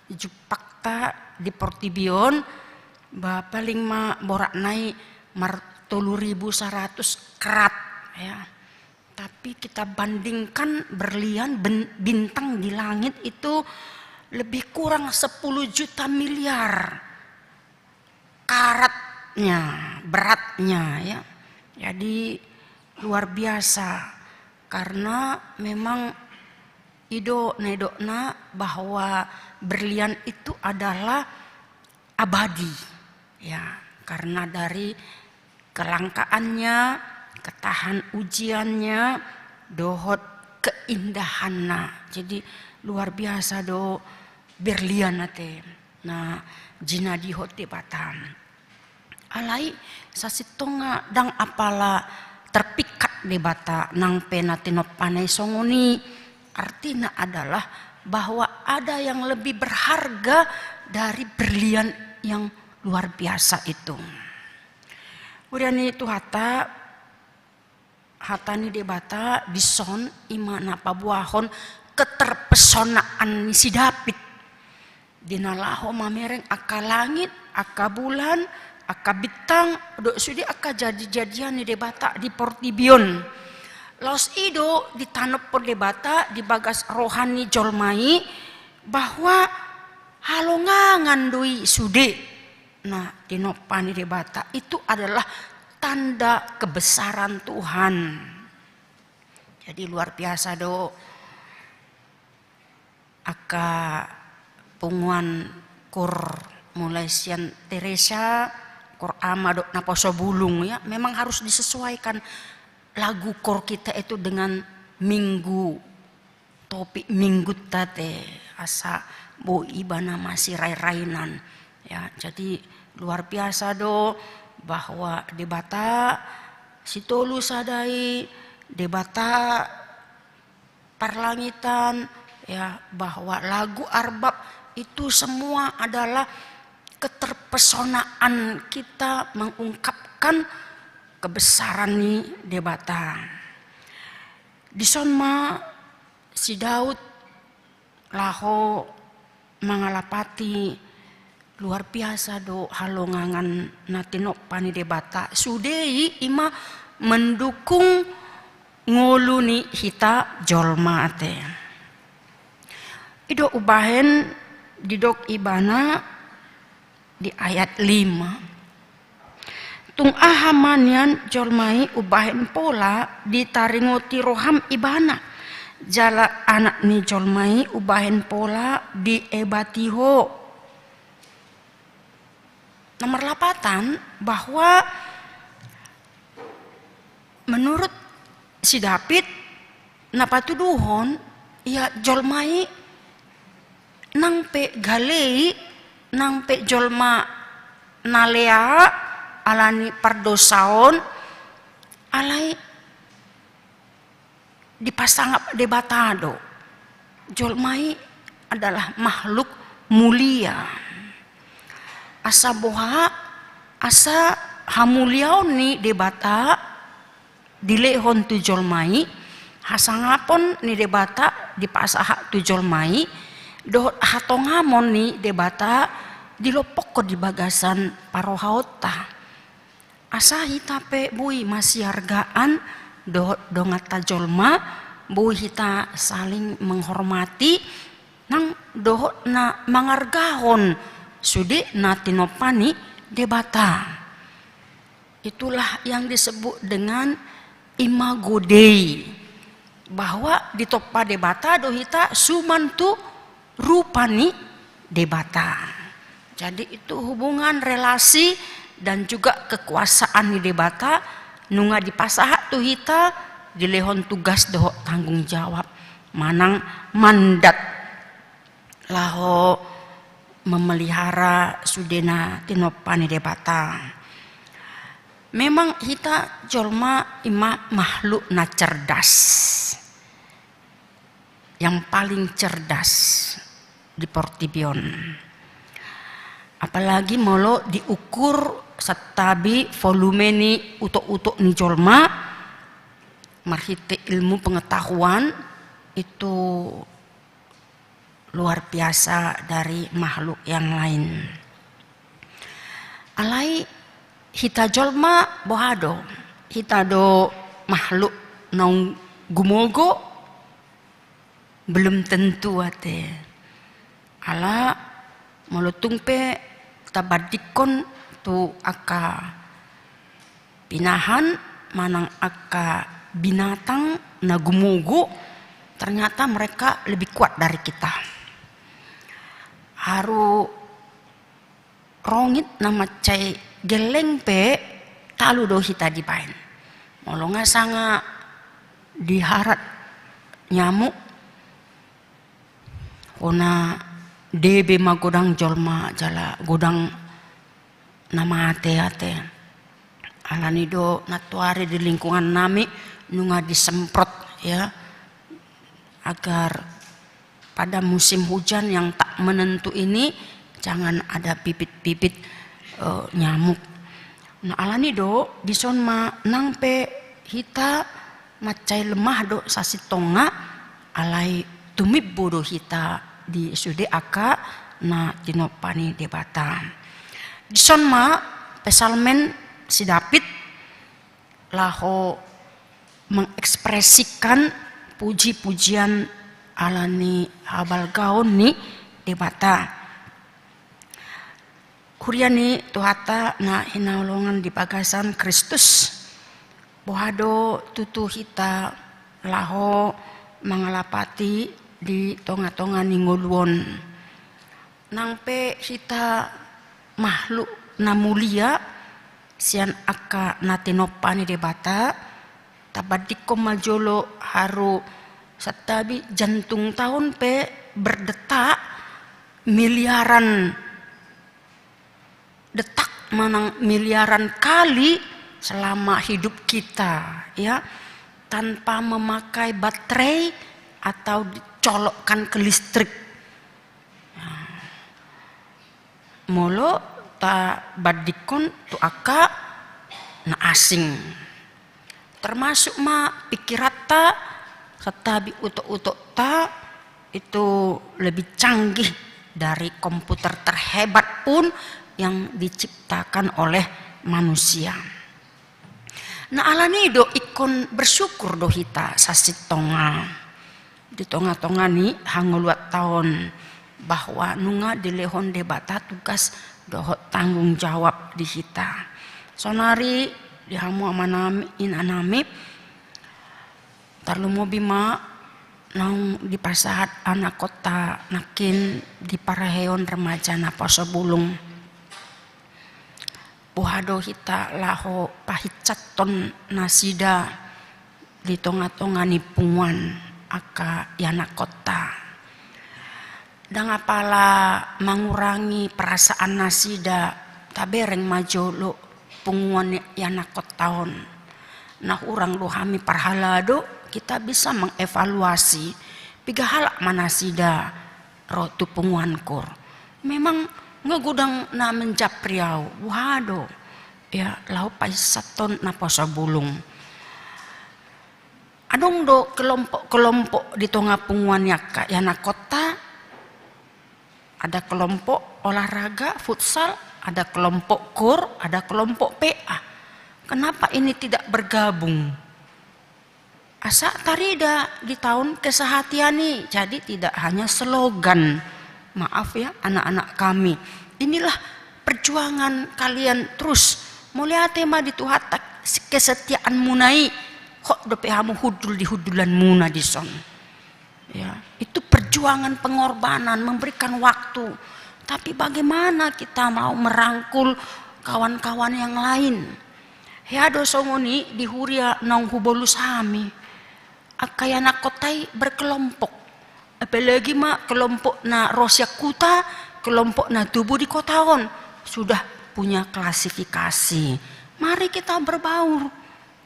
jumpangta di portibi on, ba paling ma boratna i mar tolu ribu saratus karat, ya. Tapi kita bandingkan berlian ben-, bintang di langit itu lebih kurang sepuluh juta miliar karatnya, beratnya, ya. Jadi luar biasa, karena memang i do na nidokna bahwa berlian itu adalah abadi, ya, karena dari kelangkaannya, ketahan ujiannya, dohot keindahanna. Jadi luar biasa do berlian ate na jinadihon Debata. Alai sasintongna ndang apala terpikat Debata nang pe na tinompana i songon i. Artina adalah bahwa ada yang lebih berharga dari berlian yang luar biasa itu. Huria ni Tuhanta, hata ni Debata dison i ma na paboahon keterpesonaan ni si David. Di na laho mamereng angka langit, angka bulan, angka bintang, dohot sude angka jadijadian ni Debata di portibi on. Laos i do ditanophon Debata di bagas roha ni jolma i bahwa halongangan do i sude na tinompa ni Debata. Itu adalah tanda kebesaran Tuhan. Jadi luar biasa do angka punguan koor, mulai sian Teresa, koor Ama dohot Naposobulung, ya, memang harus disesuaikan lagu koor kita itu dengan minggu, topik minggunta ate, asa boi ibana masirai-rainan. Ya, jadi luar biasa do bahwa Debata Sitolu Sada i, Debata parlangitan, ya, bahwa lagu Arbab itu semua adalah keterpesonaan kita mengungkapkan kebesaran ni Debata. Dison ma si Daud laho mangalapati, luar biasa do halongangan na tinompa ni Debata. Sude i i ma mendukung ngolu ni hita jolma ate. I do umbahen didok ibana di ayat lima. Tung aha ma nian jolma i umbahen pola ditaringoti roham ibana, jala anak ni jolma i umbahen pola diebati ho. Na marlapatan bahwa menurut si David, na patuduhon, ia jolma i nang pe gale i, nang pe jolma na lea ala ni pardosaon, alai dipasangap Debata do. Jolma i adalah makhluk mulia. Asa boha, asa hamuliaon ni Debata dilehon tu jolma i, hasangapon ni Debata dipasahat tu jolma i, dohot hatongamon ni Debata dilompokkon di bagasan parrohaonta. Asa hita pe boi masiargaan dohot donganta jolma, boi hita saling menghormati, nang dohot na mangargahon sude na tinompa ni Debata. Itulah yang disebut dengan imago Dei, bahwa ditompa Debata do hita suman tu rupa ni Debata. Jadi itu hubungan, relasi, dan juga kekuasaan ni Debata nunga dipasahat tu hita, dilehon tugas dohot tanggung jawab manang mandat laho memelihara sude na tinompa ni Debata. Memang hita jolma ima makhluk na cerdas, yang paling cerdas di portibi on. Apalagi molo diukur santabi volume ni utok-utok ni jolma, marhite ilmu pengetahuan, itu luar biasa dari makhluk yang lain. Alai hita jolma boha do? Hita do makhluk naung gumogo? Belum tentu ate. Ala molo tung pe tabandingkon tu angka pinahan manang angka binatang na gumogo, ternyata mereka lebih kuat dari kita. Haru rongit na mansai gelleng pe talu do hita dibaen. Molo nga sanga diharat nyamuk, hona debe ma godang jolma jala godang na mate ate. Alani do nantoari di lingkungan nami nunga disemprot, ya, agar pada musim hujan yang tak menentu ini jangan ada bibit-bibit, eh, nyamuk. Nah, alani do dison ma nang pe hita mansai lemah do sasintongna, alai tumimbo do hita di sude angka na tinompa ni Debata. Dison ma Psalmen si Daud laho mengekspresikan puji-pujian alani habalgaon ni Debata. Huria ni Tuhanta na hinaholongan di bagasan Kristus, boha do tutu hita laho mangalapati di tonga-tonga ni ngolu on? Nang pe hita makhluk na mulia sian angka na tinompa ni Debata, tabandingkon ma jolo haru santabi jantungta on pe berdetak miliaran detak manang miliaran kali selama hidup kita, ya, tanpa memakai baterai atau dicolokkan ke listrik. Molo tabandingkon tu angka na asing, termasuk ma pikiranta, santabi utok-utokta itu lebih canggih dari komputer terhebat pun yang diciptakan oleh manusia. Nah, alani do ingkon bersyukur do hita sasintongna di tonga-tonga ni hangoluanta on, bahwa nunga dilehon Debata tugas dohot tanggung jawab di hita. Saonari di hamu amanami, inanami, tarlumobi ma naung dipasahat anakhonta nangkin di parheon remaja naposo bulung. Boha do hita laho pahinsathon nasida di tonga-tonga ni punguan angka ianakhonta? Ndang apala mangurangi perasaan nasida, tabereng ma jolo punguan ni ianakhonta on. Na hurang do hami parhalado, kita bisa mengevaluasi, piga halak ma nasida ro tu punguanku. Memang nga godang na menjapri au, boha do, ya, laho pahinsathon naposo bulung. Adong do kelompok-kelompok di tonga punguan ni angka ianakhonta. Ada kelompok olahraga futsal, ada kelompok kur, ada kelompok P A. Kenapa ini tidak bergabung? Asa tarida di tahun kesehatian ini. Jadi tidak hanya slogan. Maaf ya, anak-anak kami. Inilah perjuangan kalian terus. Mauliate ma di Tuhanta, kesetiaanmuna i. Hot dope hamu hundul di hundulanmuna dison. Ya, itu perjuangan pengorbanan, memberikan waktu. Tapi bagaimana kita mau merangkul kawan-kawan yang lain? Hea do songon i di huria naung hubolus hami. Angka ianakhonta i berkelompok. Apalagi ma kelompok na ro sian huta, kelompok na tubu di kota on. Sudah punya klasifikasi. Mari kita berbaur.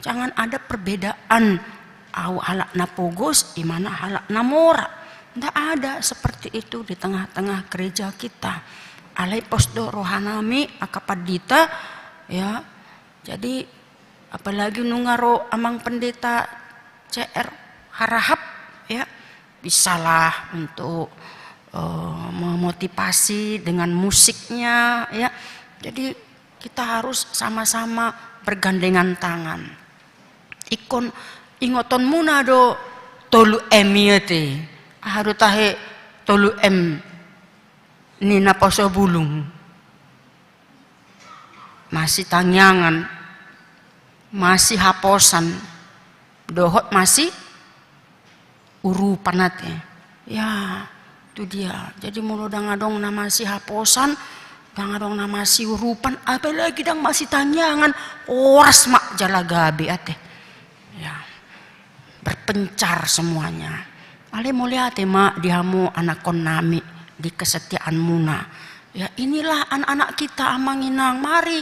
Jangan ada perbedaan. Au halak na pogos, imana halak na mora. Ndak ada seperti itu di tengah-tengah gereja kita. Alai pos do rohanami, angka pandita, ya. Jadi, apalagi nunga ro amang pendeta C R Harahap, ya. Bisalah untuk, eh, memotivasi dengan musiknya, ya. Jadi, kita harus sama-sama bergandengan tangan. Ingkon ingotonmuna do tolu M i ate. Aha do tahe tolu M ni naposo bulung? Masitangiangan, masihaposan, dohot masi urupan ate. Ya, itu dia. Jadi molo ndang adong na masihaposan, ndang adong na masiurupan, apalagi ndang masitangiangan, horas ma jala gabe ate. Ya, berpencar semuanya. Alai mauliate ma di hamu anakhonnami di kesetiaanmuna. Ya, inilah anak-anak kita, amang inang. Mari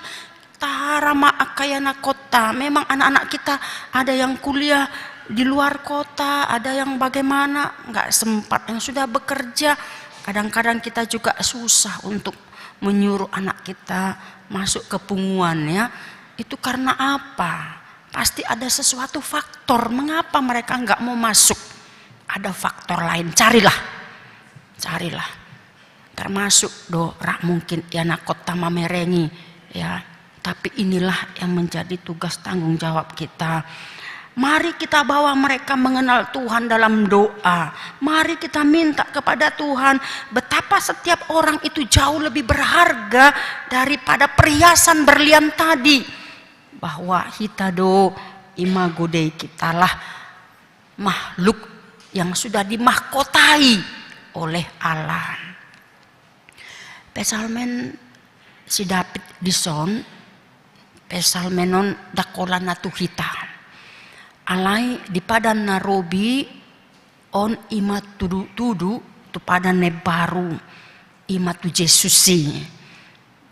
tahara ma angka ianakhonta. Memang anak-anak kita ada yang kuliah di luar kota, ada yang bagaimana, nggak sempat, yang sudah bekerja. Kadang-kadang kita juga susah untuk menyuruh anak kita masuk ke punguan, ya. Itu karena apa? Pasti ada sesuatu faktor mengapa mereka nggak mau masuk. Ada faktor lain, carilah. Carilah. Termasuk do ra mungkin ianakhonta mamerengi, ya. Tapi inilah yang menjadi tugas tanggung jawab kita. Mari kita bawa mereka mengenal Tuhan dalam doa. Mari kita minta kepada Tuhan betapa setiap orang itu jauh lebih berharga daripada perhiasan berlian tadi. Bahwa hita do, imago Dei, kitalah makhluk yang sudah dimahkotai oleh Allah. Psalmen si Daud dison, psalmen on ndang holan na tu hita. Alai di Padan na Robi on, i ma tudutudu tu Padan na Imbaru, i ma tu Jesus i.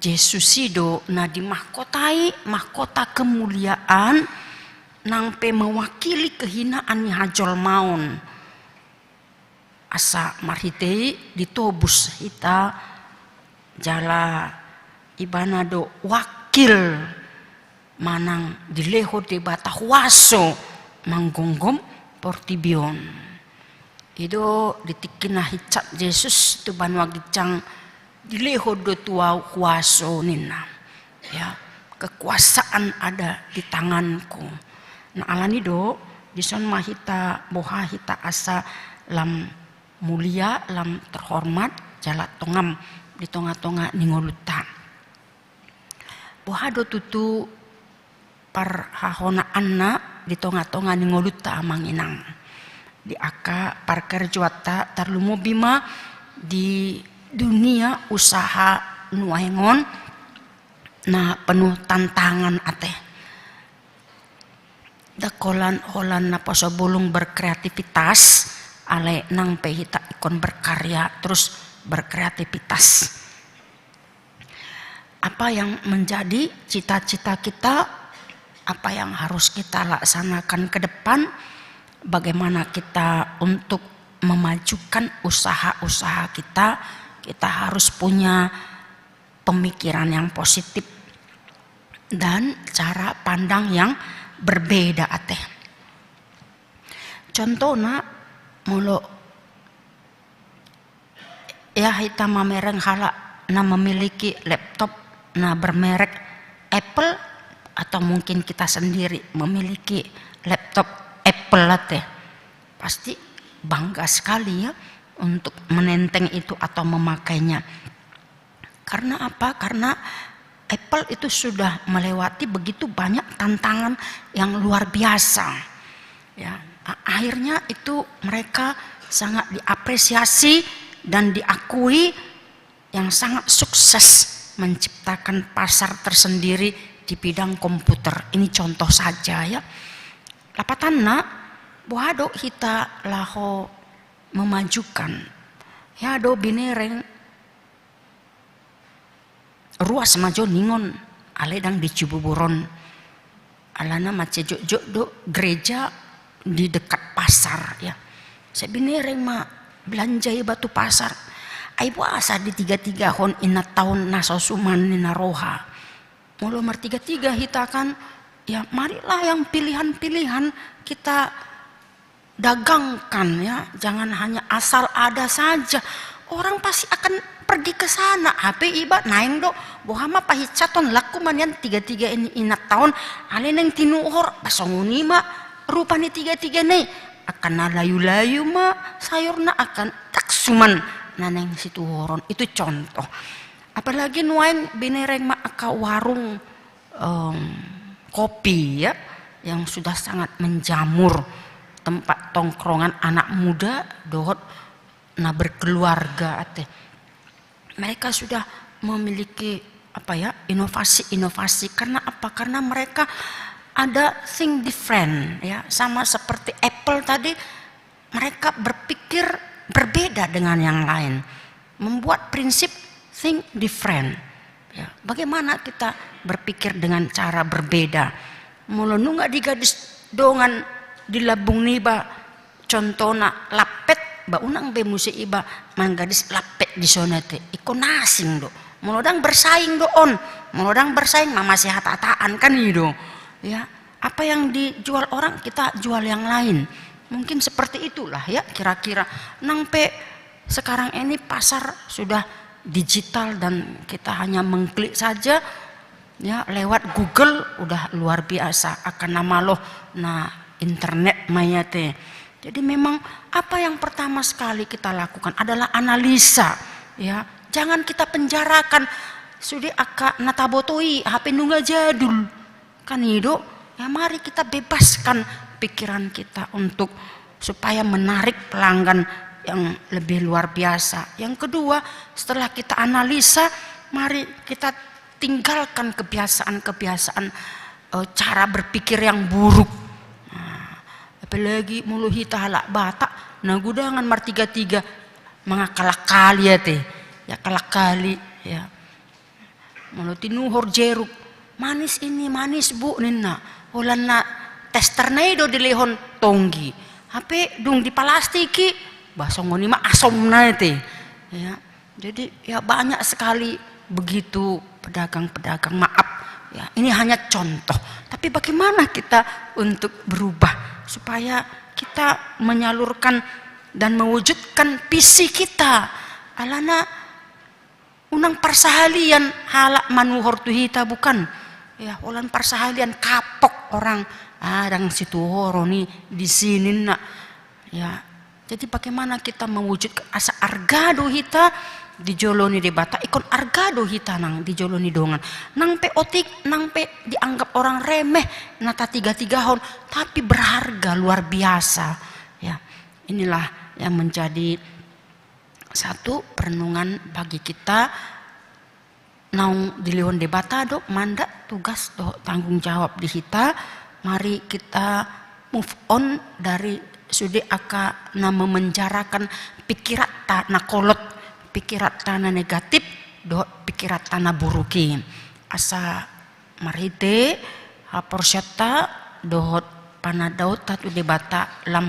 Jesus i do na dimahkotai mahkota kemuliaan, nang pe mewakili kehinaan ni hajolmaon. Asa marhite i ditobus hita, jala Ibana do wakil manang dilehon Debata huaso manggomgom portibi on. I do di tingki na hinsat Jesus tu banua ginjang, dilehon do tu ahu huaso, ninna. Ya, kekuasaan ada di tanganku. Nah, alani do, dison ma hita, boha hita asa lam mulia, lam terhormat, jala tongam di tongatonga ni ngolunta. Boha do tutu parhahonaanna di tongatonga ni ngolunta, amang inang, di angka parkarejoanta, tarlumobi ma di dunia usaha nuaeng on na penuh tantangan ate. Ndang holan, holan naposo bulung berkreativitas, alai nang pe hita ingkon berkarya, terus berkreativitas. Apa yang menjadi cita-cita kita, apa yang harus kita laksanakan ke depan, bagaimana kita untuk memajukan usaha-usaha kita, kita harus punya pemikiran yang positif dan cara pandang yang berbeda ate. Contohna, molo ya hita mamereng halak na memiliki laptop na bermerek Apple, at atau mungkin kita sendiri memiliki laptop Apple ate, pasti bangga sekali ya untuk menenteng itu atau memakainya. Karena apa? Karena Apple itu sudah melewati begitu banyak tantangan yang luar biasa. Ya, a-, akhirnya itu mereka sangat diapresiasi dan diakui yang sangat sukses menciptakan pasar tersendiri di bidang komputer. Ini contoh saja ya. Lapatanna, boha do hita laho memajukan. Ya do binereng ruas ma jo ningon, alai ndang di Cibubur on. Alana mansai jotjot do gereja di dekat pasar ya. Sai binereng ma belanja iba tu pasar. Ai boasa ditigatigahon inanta on na so suman ninna roha. Molo martigatiga hita kan, ya marilah yang pilihan-pilihan kita dagangkan ya, jangan hanya asal ada saja. Orang pasti akan pergi ke sana. Hape iba naeng do, boha ma pahinsathon, lakku ma nian tigatiga ni inanta on, alai naeng tinuhor, ba songon i ma rupa ni tigatigana i. Angka na layu-layu ma sayurna, angka ndang suman na naeng situhoron. Itu contoh. Apalagi nuaeng binereng ma angka warung em, kopi ya, yang sudah sangat menjamur, tempat tongkrongan anak muda dohot na berkeluarga ate. Mereka sudah memiliki apa ya, inovasi-inovasi. Karena apa? Karena mereka ada think different ya, sama seperti Apple tadi, mereka berpikir berbeda dengan yang lain, membuat prinsip think different. Ya, bagaimana kita berpikir dengan cara berbeda? Molo nunga digadis dongan di lambung niba, contohna lampet, ba unang be muse iba manggadis lampet di son ate. Ingkon asing do. Molo ndang bersaing do on, molo ndang bersaing ma masih hata-hataan kan i do. Ya, apa yang dijual orang kita jual yang lain. Mungkin seperti itulah ya kira-kira. Nang pe sekarang ini pasar sudah digital dan kita hanya mengklik saja ya, lewat Google udah luar biasa, angka na malo na internet ma i ate. Jadi memang apa yang pertama sekali kita lakukan adalah analisa ya. Jangan kita penjarakan sude angka na taboto i, hape nunga jadul. Kan i do, ya mari kita bebaskan pikiran kita untuk supaya menarik pelanggan yang lebih luar biasa. Yang kedua, setelah kita analisa, mari kita tinggalkan kebiasaan-kebiasaan, eh, cara berpikir yang buruk. Nah, apalagi molo hita halak Batak, na godangan martigatiga, mangakal-akali ate, ya akal-akali, ya. Molo tinuhor jeruk, "Manis ini, manis, Bu," ninna. Holan na testerna i do dilehon tonggi. Hape dung dipalastik i, bah, songon i ma asomna ate. Ya. Jadi, ya, banyak sekali begitu pedagang-pedagang. Maaf, ya, ini hanya contoh. Tapi bagaimana kita untuk berubah supaya kita menyalurkan dan mewujudkan visi kita? Alana unang parsahalian halak manuhor tu hita, bukan? Ya, holan parsahalian kapok orang, "Ah, ndang situhoron i disi," ninna. Ya, jadi bagaimana kita mewujudkan asa arga do hita di jolo ni Debata, ingkon arga do hita nang di jolo ni dongan. Nang pe otik, nang pe dianggap orang remeh, na tatiga-tigahon, tapi berharga luar biasa. Ya, inilah yang menjadi satu perenungan bagi kita. Naung dilehon Debata do mandat, tugas dohot tanggung jawab di hita. Mari kita move on dari sude angka na memenjarakan pikiranta na kolot, pikiranta na negatif, dohot pikiranta na buruk i. Asa marhite haporseaonta dohot panadaonta tu Debata, lam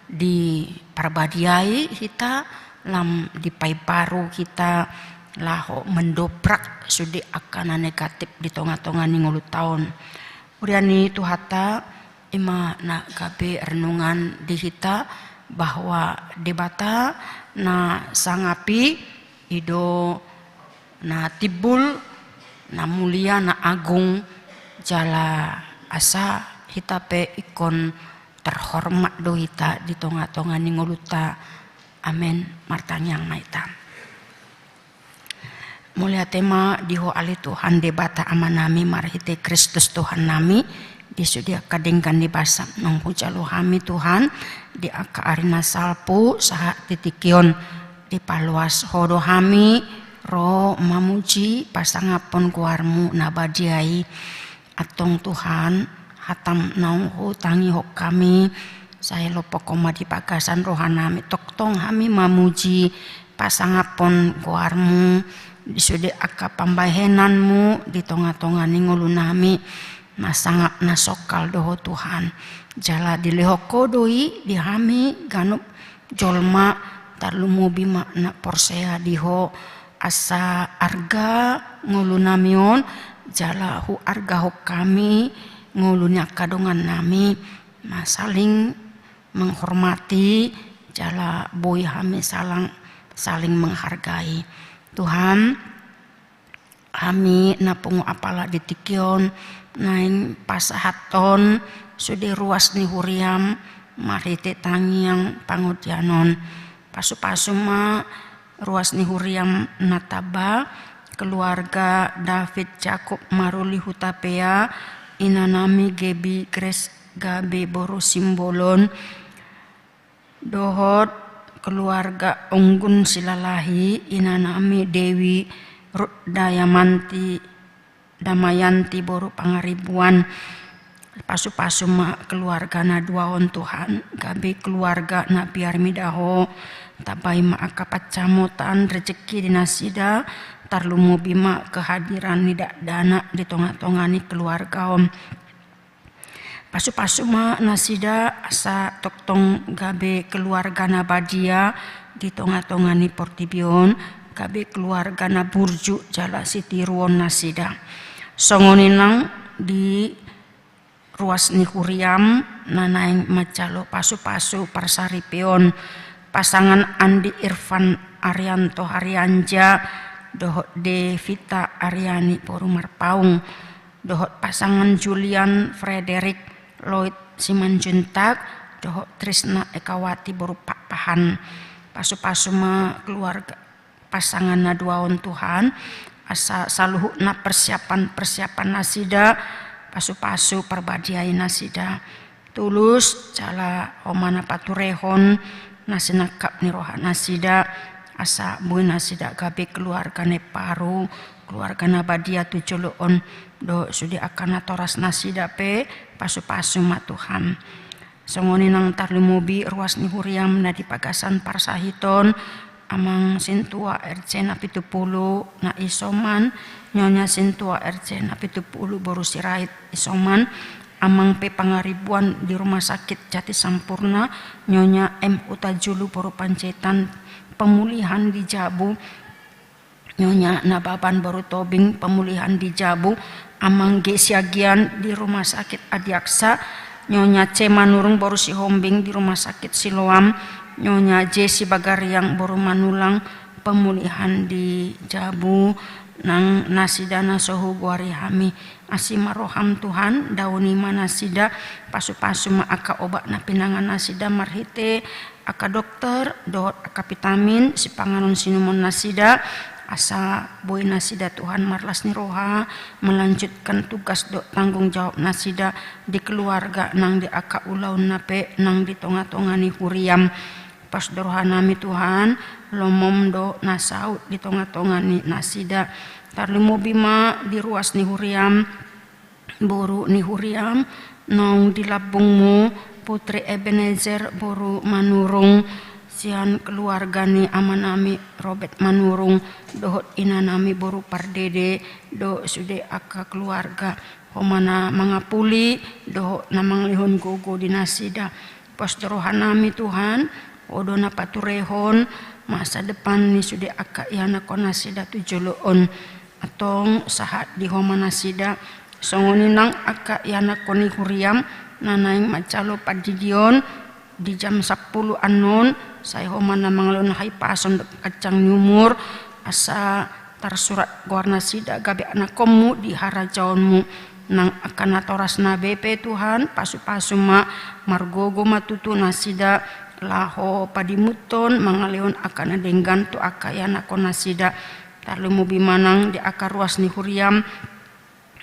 diparbadiai hita, lam dipaimbaru hita laho mendobrak sude angka na negatif di tonga-tonga ni ngolunta on. Huria ni Tuhanta, i ma na gabe renungan di hita bahwa Debata na sangap i, i do na timbul, na mulia, na agung, Jala asa hita pe ingkon terhormat do hita di tonga-tonga ni ngolunta. Amen. Martangiang ma hita. Mauliate ma di Ho ale Tuhan Debata Amanami marhite Kristus Tuhannami, di sude angka denggan ni basa naung hujalo hami Tuhan, di angka ari na salpu sahat di tingki on, dipaloas Ho do hami ro mamuji pasangaphon goarMu na badia i. Antong Tuhan, hataM naung hutangihon hami, sai lompok Ho ma di bagasan rohanami, tongtong hami mamuji pasangaphon goarMu, di sude angka pambahenanMu di tonga-tonga ni ngolunami, na sangap na songkal do Ho Tuhan. Jala dilehon Ho do i di hami ganup jolma, tarlumobi ma na porsea di Ho, asa arga ngolunami on, jala huargahon hami ngolu ni angka dongannami, na saling menghormati, jala boi hami salang, saling menghargai. Tuhan, hami na pungu apala di tingki on, naeng pasahathon sude ruas ni huriaM marhite tangiang pangodian on. Pasu-pasu ma ruas ni huriaM na tamba, keluarga David Jakub Maruli Hutapea, inanami Gebi Grace gabe boru Simbolon, dohot keluarga Onggun Silalahi, inanami Dewi Ruth Dayamanti, Damayanti boru Pangaribuan. Pasu-pasu ma keluarga na dua on Tuhan, gabe keluarga na piar mida Ho, tambai ma angka pansamotan rejeki di nasida, tarlumobi ma kehadiran ni dakdanak di tonga-tonga ni keluarga on. Pasu-pasu ma nasida asa tongtong gabe keluarga na badia di tonga-tonga ni portibi on, gabe keluarga na burju jala sitiruon nasida. Songon i nang di ruas ni huriaM na naeng manjalo pasu-pasu parsaripeon, pasangan Andi Irfan Arianto Harianja dohot Devita Ariani boru Marpaung, dohot pasangan Julian Frederick Lloyd Simanjuntak dohot Trisna Ekawati boru Pakpahan. Pasu-pasu ma keluarga pasangan na dua on Tuhan, asa saluhutna persiapan-persiapan nasida, pasu-pasu parbadiai nasida. Tulus jala Ho ma na paturehon na sinangkap ni roha nasida, asa boi nasida gabe keluarga na imbaru, keluarga na badia tu jolo on, dohot sude angka natoras nasida pe, pasu-pasu ma Tuhan. Songon i nang tarlumobi ruas ni huriaM na di bagasan parsahiton, Amang Sintua R C na pitu pulu na isoman, Nyonya Sintua R C na pitu pulu boru Sirait isoman, Amang P Pangaribuan di Rumah Sakit Jati Sampurna, Nyonya M Hutajulu boru Panjaitan, pemulihan di jabu, Nyonya Nababan boru Tobing, pemulihan di jabu, Amang G Siagian di Rumah Sakit Adiaksa, Nyonya C Manurung boru Sihombing di Rumah Sakit Siloam, Nyonya J Sibagariang boru Manulang, pemulihan di jabu, nang nasida na so hugoari hami. Asi ma rohaM Tuhan, daoni ma nasida, pasu-pasu ma angka obat na pinangan nasida marhite angka dokter, dohot angka vitamin, sipanganon sinumon nasida, asa boi nasida Tuhan marlas ni roha, melanjutkan tugas dohot tanggung jawab nasida di keluarga nang di angka ulaonna pe nang di tonga-tonga ni huriaM. Pos do rohanami Tuhan, lomoM do na saut di tonga-tonga ni nasida. Tarlumobi ma di ruas ni huriaM, boru ni huriaM, naung di lambungMu, Putri Ebenezer boru Manurung, sian keluarga ni amanami Robert Manurung, dohot inanami boru Pardede, dohot sude angka keluarga, Ho ma na mangapuli, dohot na mangalehon gogo di nasida. Pos do rohanami Tuhan, Ho do na paturehon masa depan ni sude angka ianakhon nasida tu jolo on. Antong sahat di Ho ma nasida, songon i nang angka ianakhon ni huriaM, na naeng manjalo pandidion, di jam sampulu annon, sai Ho ma na mangalehon hahipason dohot ganjang ni umur, asa tarsurat goar nasida gabe anakhonMu di harajaonMu. Nang angka natorasna be pe Tuhan, pasupasu ma, margogo ma tutu nasida, laho padimuthon mangalehon angka na denggan tu angka ianakhon nasida. Tarlumobi ma nang di angka ruas ni huriam,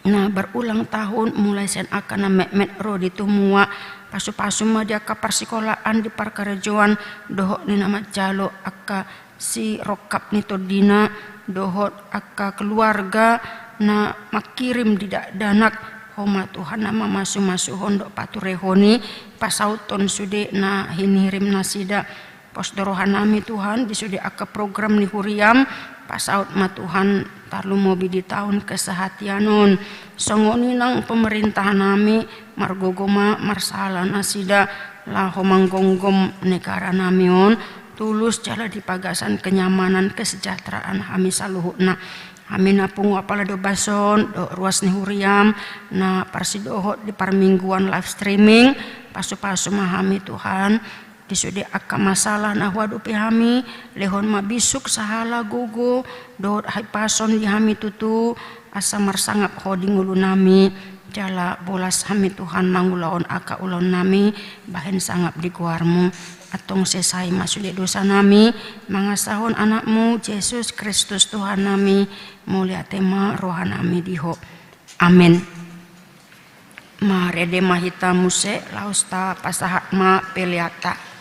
na berulang tahun, mulai sian angka na metmet ro di tumua, pasupasu ma di angka parsikolaan, di parkarejoan, dohot ni na manjalo angka sirongkap ni tondina, dohot angka keluarga na mangkirim di dakdanak, Ho ma Tuhan na mamasumasuhon dohot paturehon i, pasauthon sude na hinirim nasida. Pos do rohanami Tuhan, di sude angka program ni huriam, pasaut ma Tuhan, tarlumobi di taon kesehatian on. Songon i nang pemerintahanami, margogo ma marsala nasida, laho manggomgom negaranami on, tulus jala di bagasan kenyamanan kesejahteraan hami saluhutna. Hami na pungu apala di ombas on, dohot ruas ni huriam, na parsidohot di parmingguan live streaming, pasupasu ma hami Tuhan, di sude angka masalah na huadopi hami, lehon ma bisuk sahala gogo, dohot hahipason di hami tutu, asa marsangap Ho di ngolunami, jala bolas hami Tuhan mangulahon angka ulaonnami, bahen sangap di goarMu. Antong sesa i ma sude dosanami, mangasahon AnakMu, Jesus Kristus Tuhannami, mauliate ma rohanami di Ho. Amen. Marende ma hita muse, laos tapasahat ma peleanta.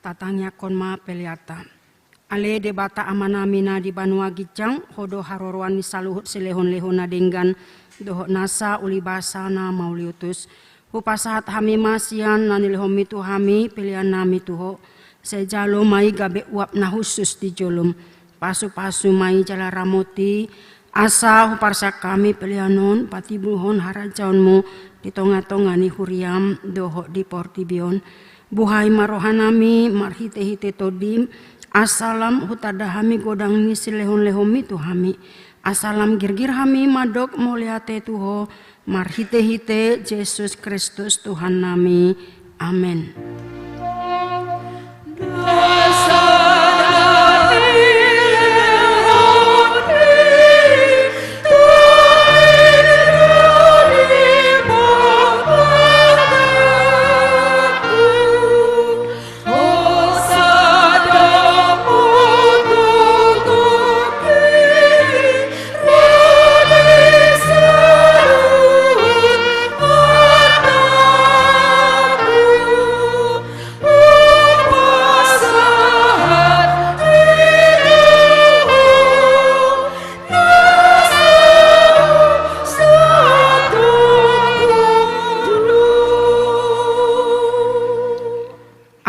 Tatangiangkon ma peleanta. Ale Debata Amanami na di banua ginjang, Ho do haroroan ni saluhut silehonlehon na denggan, dohot nasa ulibasa na mauliutus. Hupasahat hami ma sian na nilehonmi tu hami peleannami tu Ho. Sai jalo ma i gabe uap na hushus di jolom. Pasupasu ma i jala ramoti, asa huparsian hami pelean on patimbulhon harajaonmu di tongatonga ni huriam dohot di portibi on. Buhai ma rohanami marhitehite Tondim, asa lam hutanda hami godang ni silehonlehonmi tu hami. Asa lam girgir hami mandok mauliate tu Ho, marhitehite Jesus Kristus Tuhannami. Amen.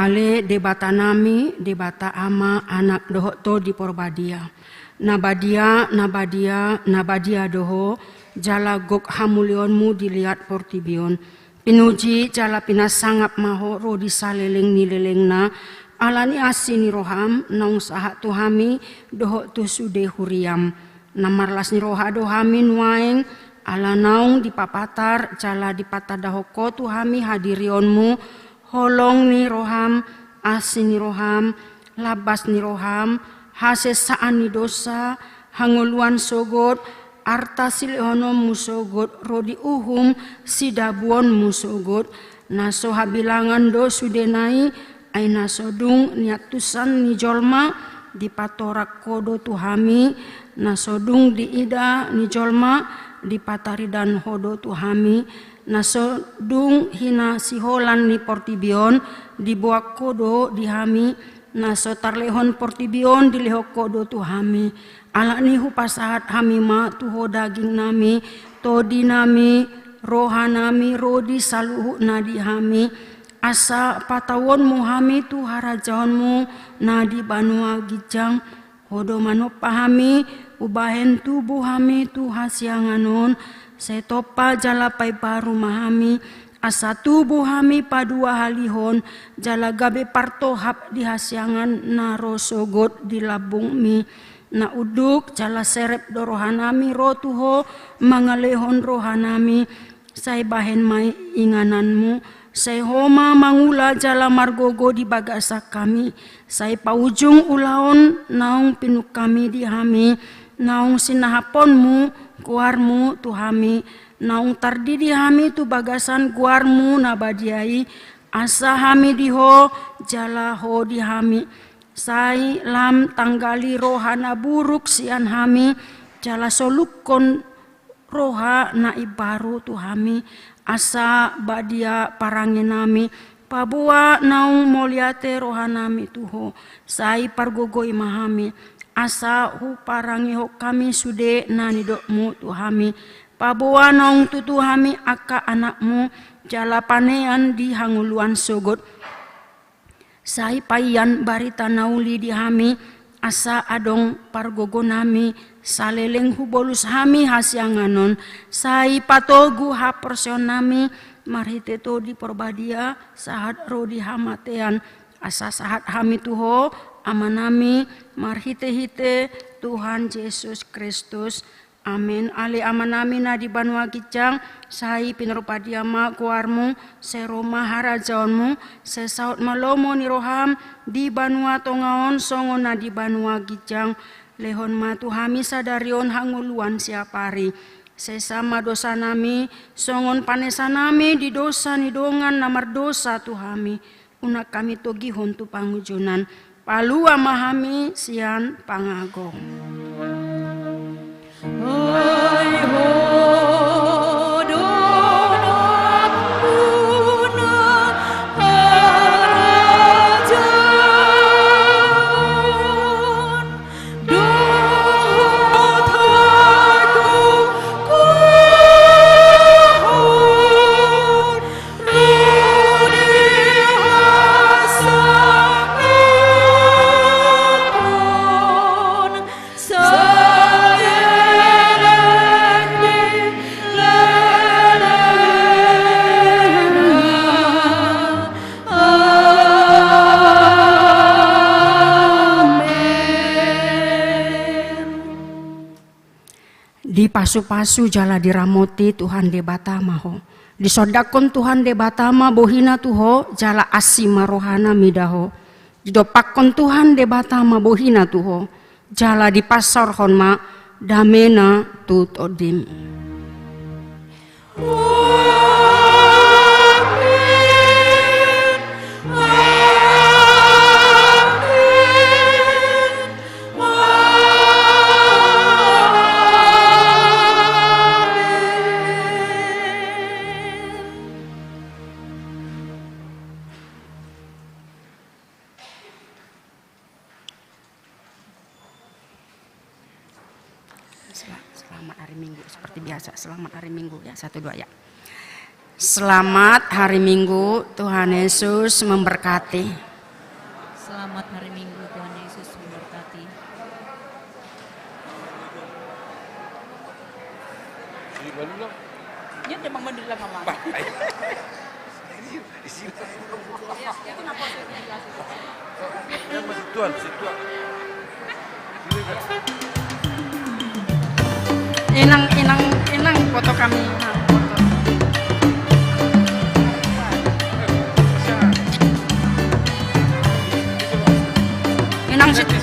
Ale Debatanami, Debata Ama, Anak dohot Tondi Porbadia. Na badia, na badia, na badia do Ho, jala gok hamuliaonmu di liat portibi on. Pinuji jala pinasangap ma Ho ro di saleleng ni lelengna, ala ni asi ni roham naung sahat tu hami dohot tu sude huriam. Na marlas ni roha do hami nuaeng, ala naung dipapatar jala dipatandahon Ho tu hami hadirionmu, holong ni roham, asi ni roham, lambas ni roham, hasesaan ni dosa, hangoluan sogot, arta silehononmu sogot ro di uhum sidabuonmu sogot, na so habilangan do sudena i, ai na so dung niantusan ni jolma, dipatorang Ho do tu hami, na so dung diida ni jolma, dipataridan Ho do tu hami, na so dung hinasiholan ni portibi on, diboan Ho do di hami, na so tarlehon portibi on dilehon Ho do tu hami. Alani hupasahat hami ma tu Ho dagingnami, tondinami, rohanami ro di saluhut na di hami, asa patauonmu hami tu harajaonmu na di banua ginjang. Ho do manompa hami, hubahen tubu hami tu hasiangan on, sai tompa jala paimbaru ma hami, asa tubu hami paduahalihon, jala gabe partohap di hasiangan na ro sogot di lambungmi. Na unduk jala serep do rohanami ro tu Ho, mangalehon rohanami, sai bahen ma ingananmu, sai Ho ma mangula jala margogo di bagasan hami, sai paujung ulaon naung pinungkami di hami, naung sinahaponmu goarmu tu hami, naung tardidi hami tu bagasan goarmu na badia i, asa hami di Ho, jala Ho di hami. Sai lam tanggali roha na buruk sian hami, jala solukkon roha na imbaru tu hami, asa badia parangenami, paboa naung mauliate rohanami tu Ho, sai pargogoi ma hami, asa huparangehon hami sude na nidokmu tu hami, paboa naung tutu hami angka anakmu, jala panean di hangoluan sogot. Sai paian barita na uli di hami, asa adong pargogonami Saleleng hubolus hami hasiangan on, sai patogu haporseaonnami marhite Tondi Porbadia sahat ro di hamatean, asa sahat hami tu Ho, Amanami, marhitehite Tuhan Jesus Kristus. Amen. Ale Amanami na di banua ginjang, sai pinarbadia ma goarMu, sai ro ma harajaonMu, sai saut ma lomo ni rohaM di banua tonga on songon na di banua ginjang. Lehon ma tu hami sadari on hangoluan siapari. Sesa ma dosanami, songon panesanami di dosa ni dongan na mardosa tu hami. Unang hami togihon tu pangunjunan. Palua ma hami sian pangago. Ai Ho do nampuna harajaon dohot hagogoon. Dipasupasu jala diramoti Tuhan Debata ma ho. Disondangkon Tuhan Debata ma bohina tu ho, jala asi ma rohana mida ho. Didompakkon Tuhan Debata ma bohina tu ho, jala dipasaorhon ma damena tu tondim. Sela-, selamat hari Minggu, seperti biasa. Selamat hari Minggu, ya, satu, dua, ya. Selamat hari Minggu, Tuhan Yesus memberkati. Selamat hari Minggu, Tuhan Yesus memberkati. Dia memang bener lah, Mama. Bah, ayo. Inang, inang, inang, foto kami, inang, foto. Inang, sit-,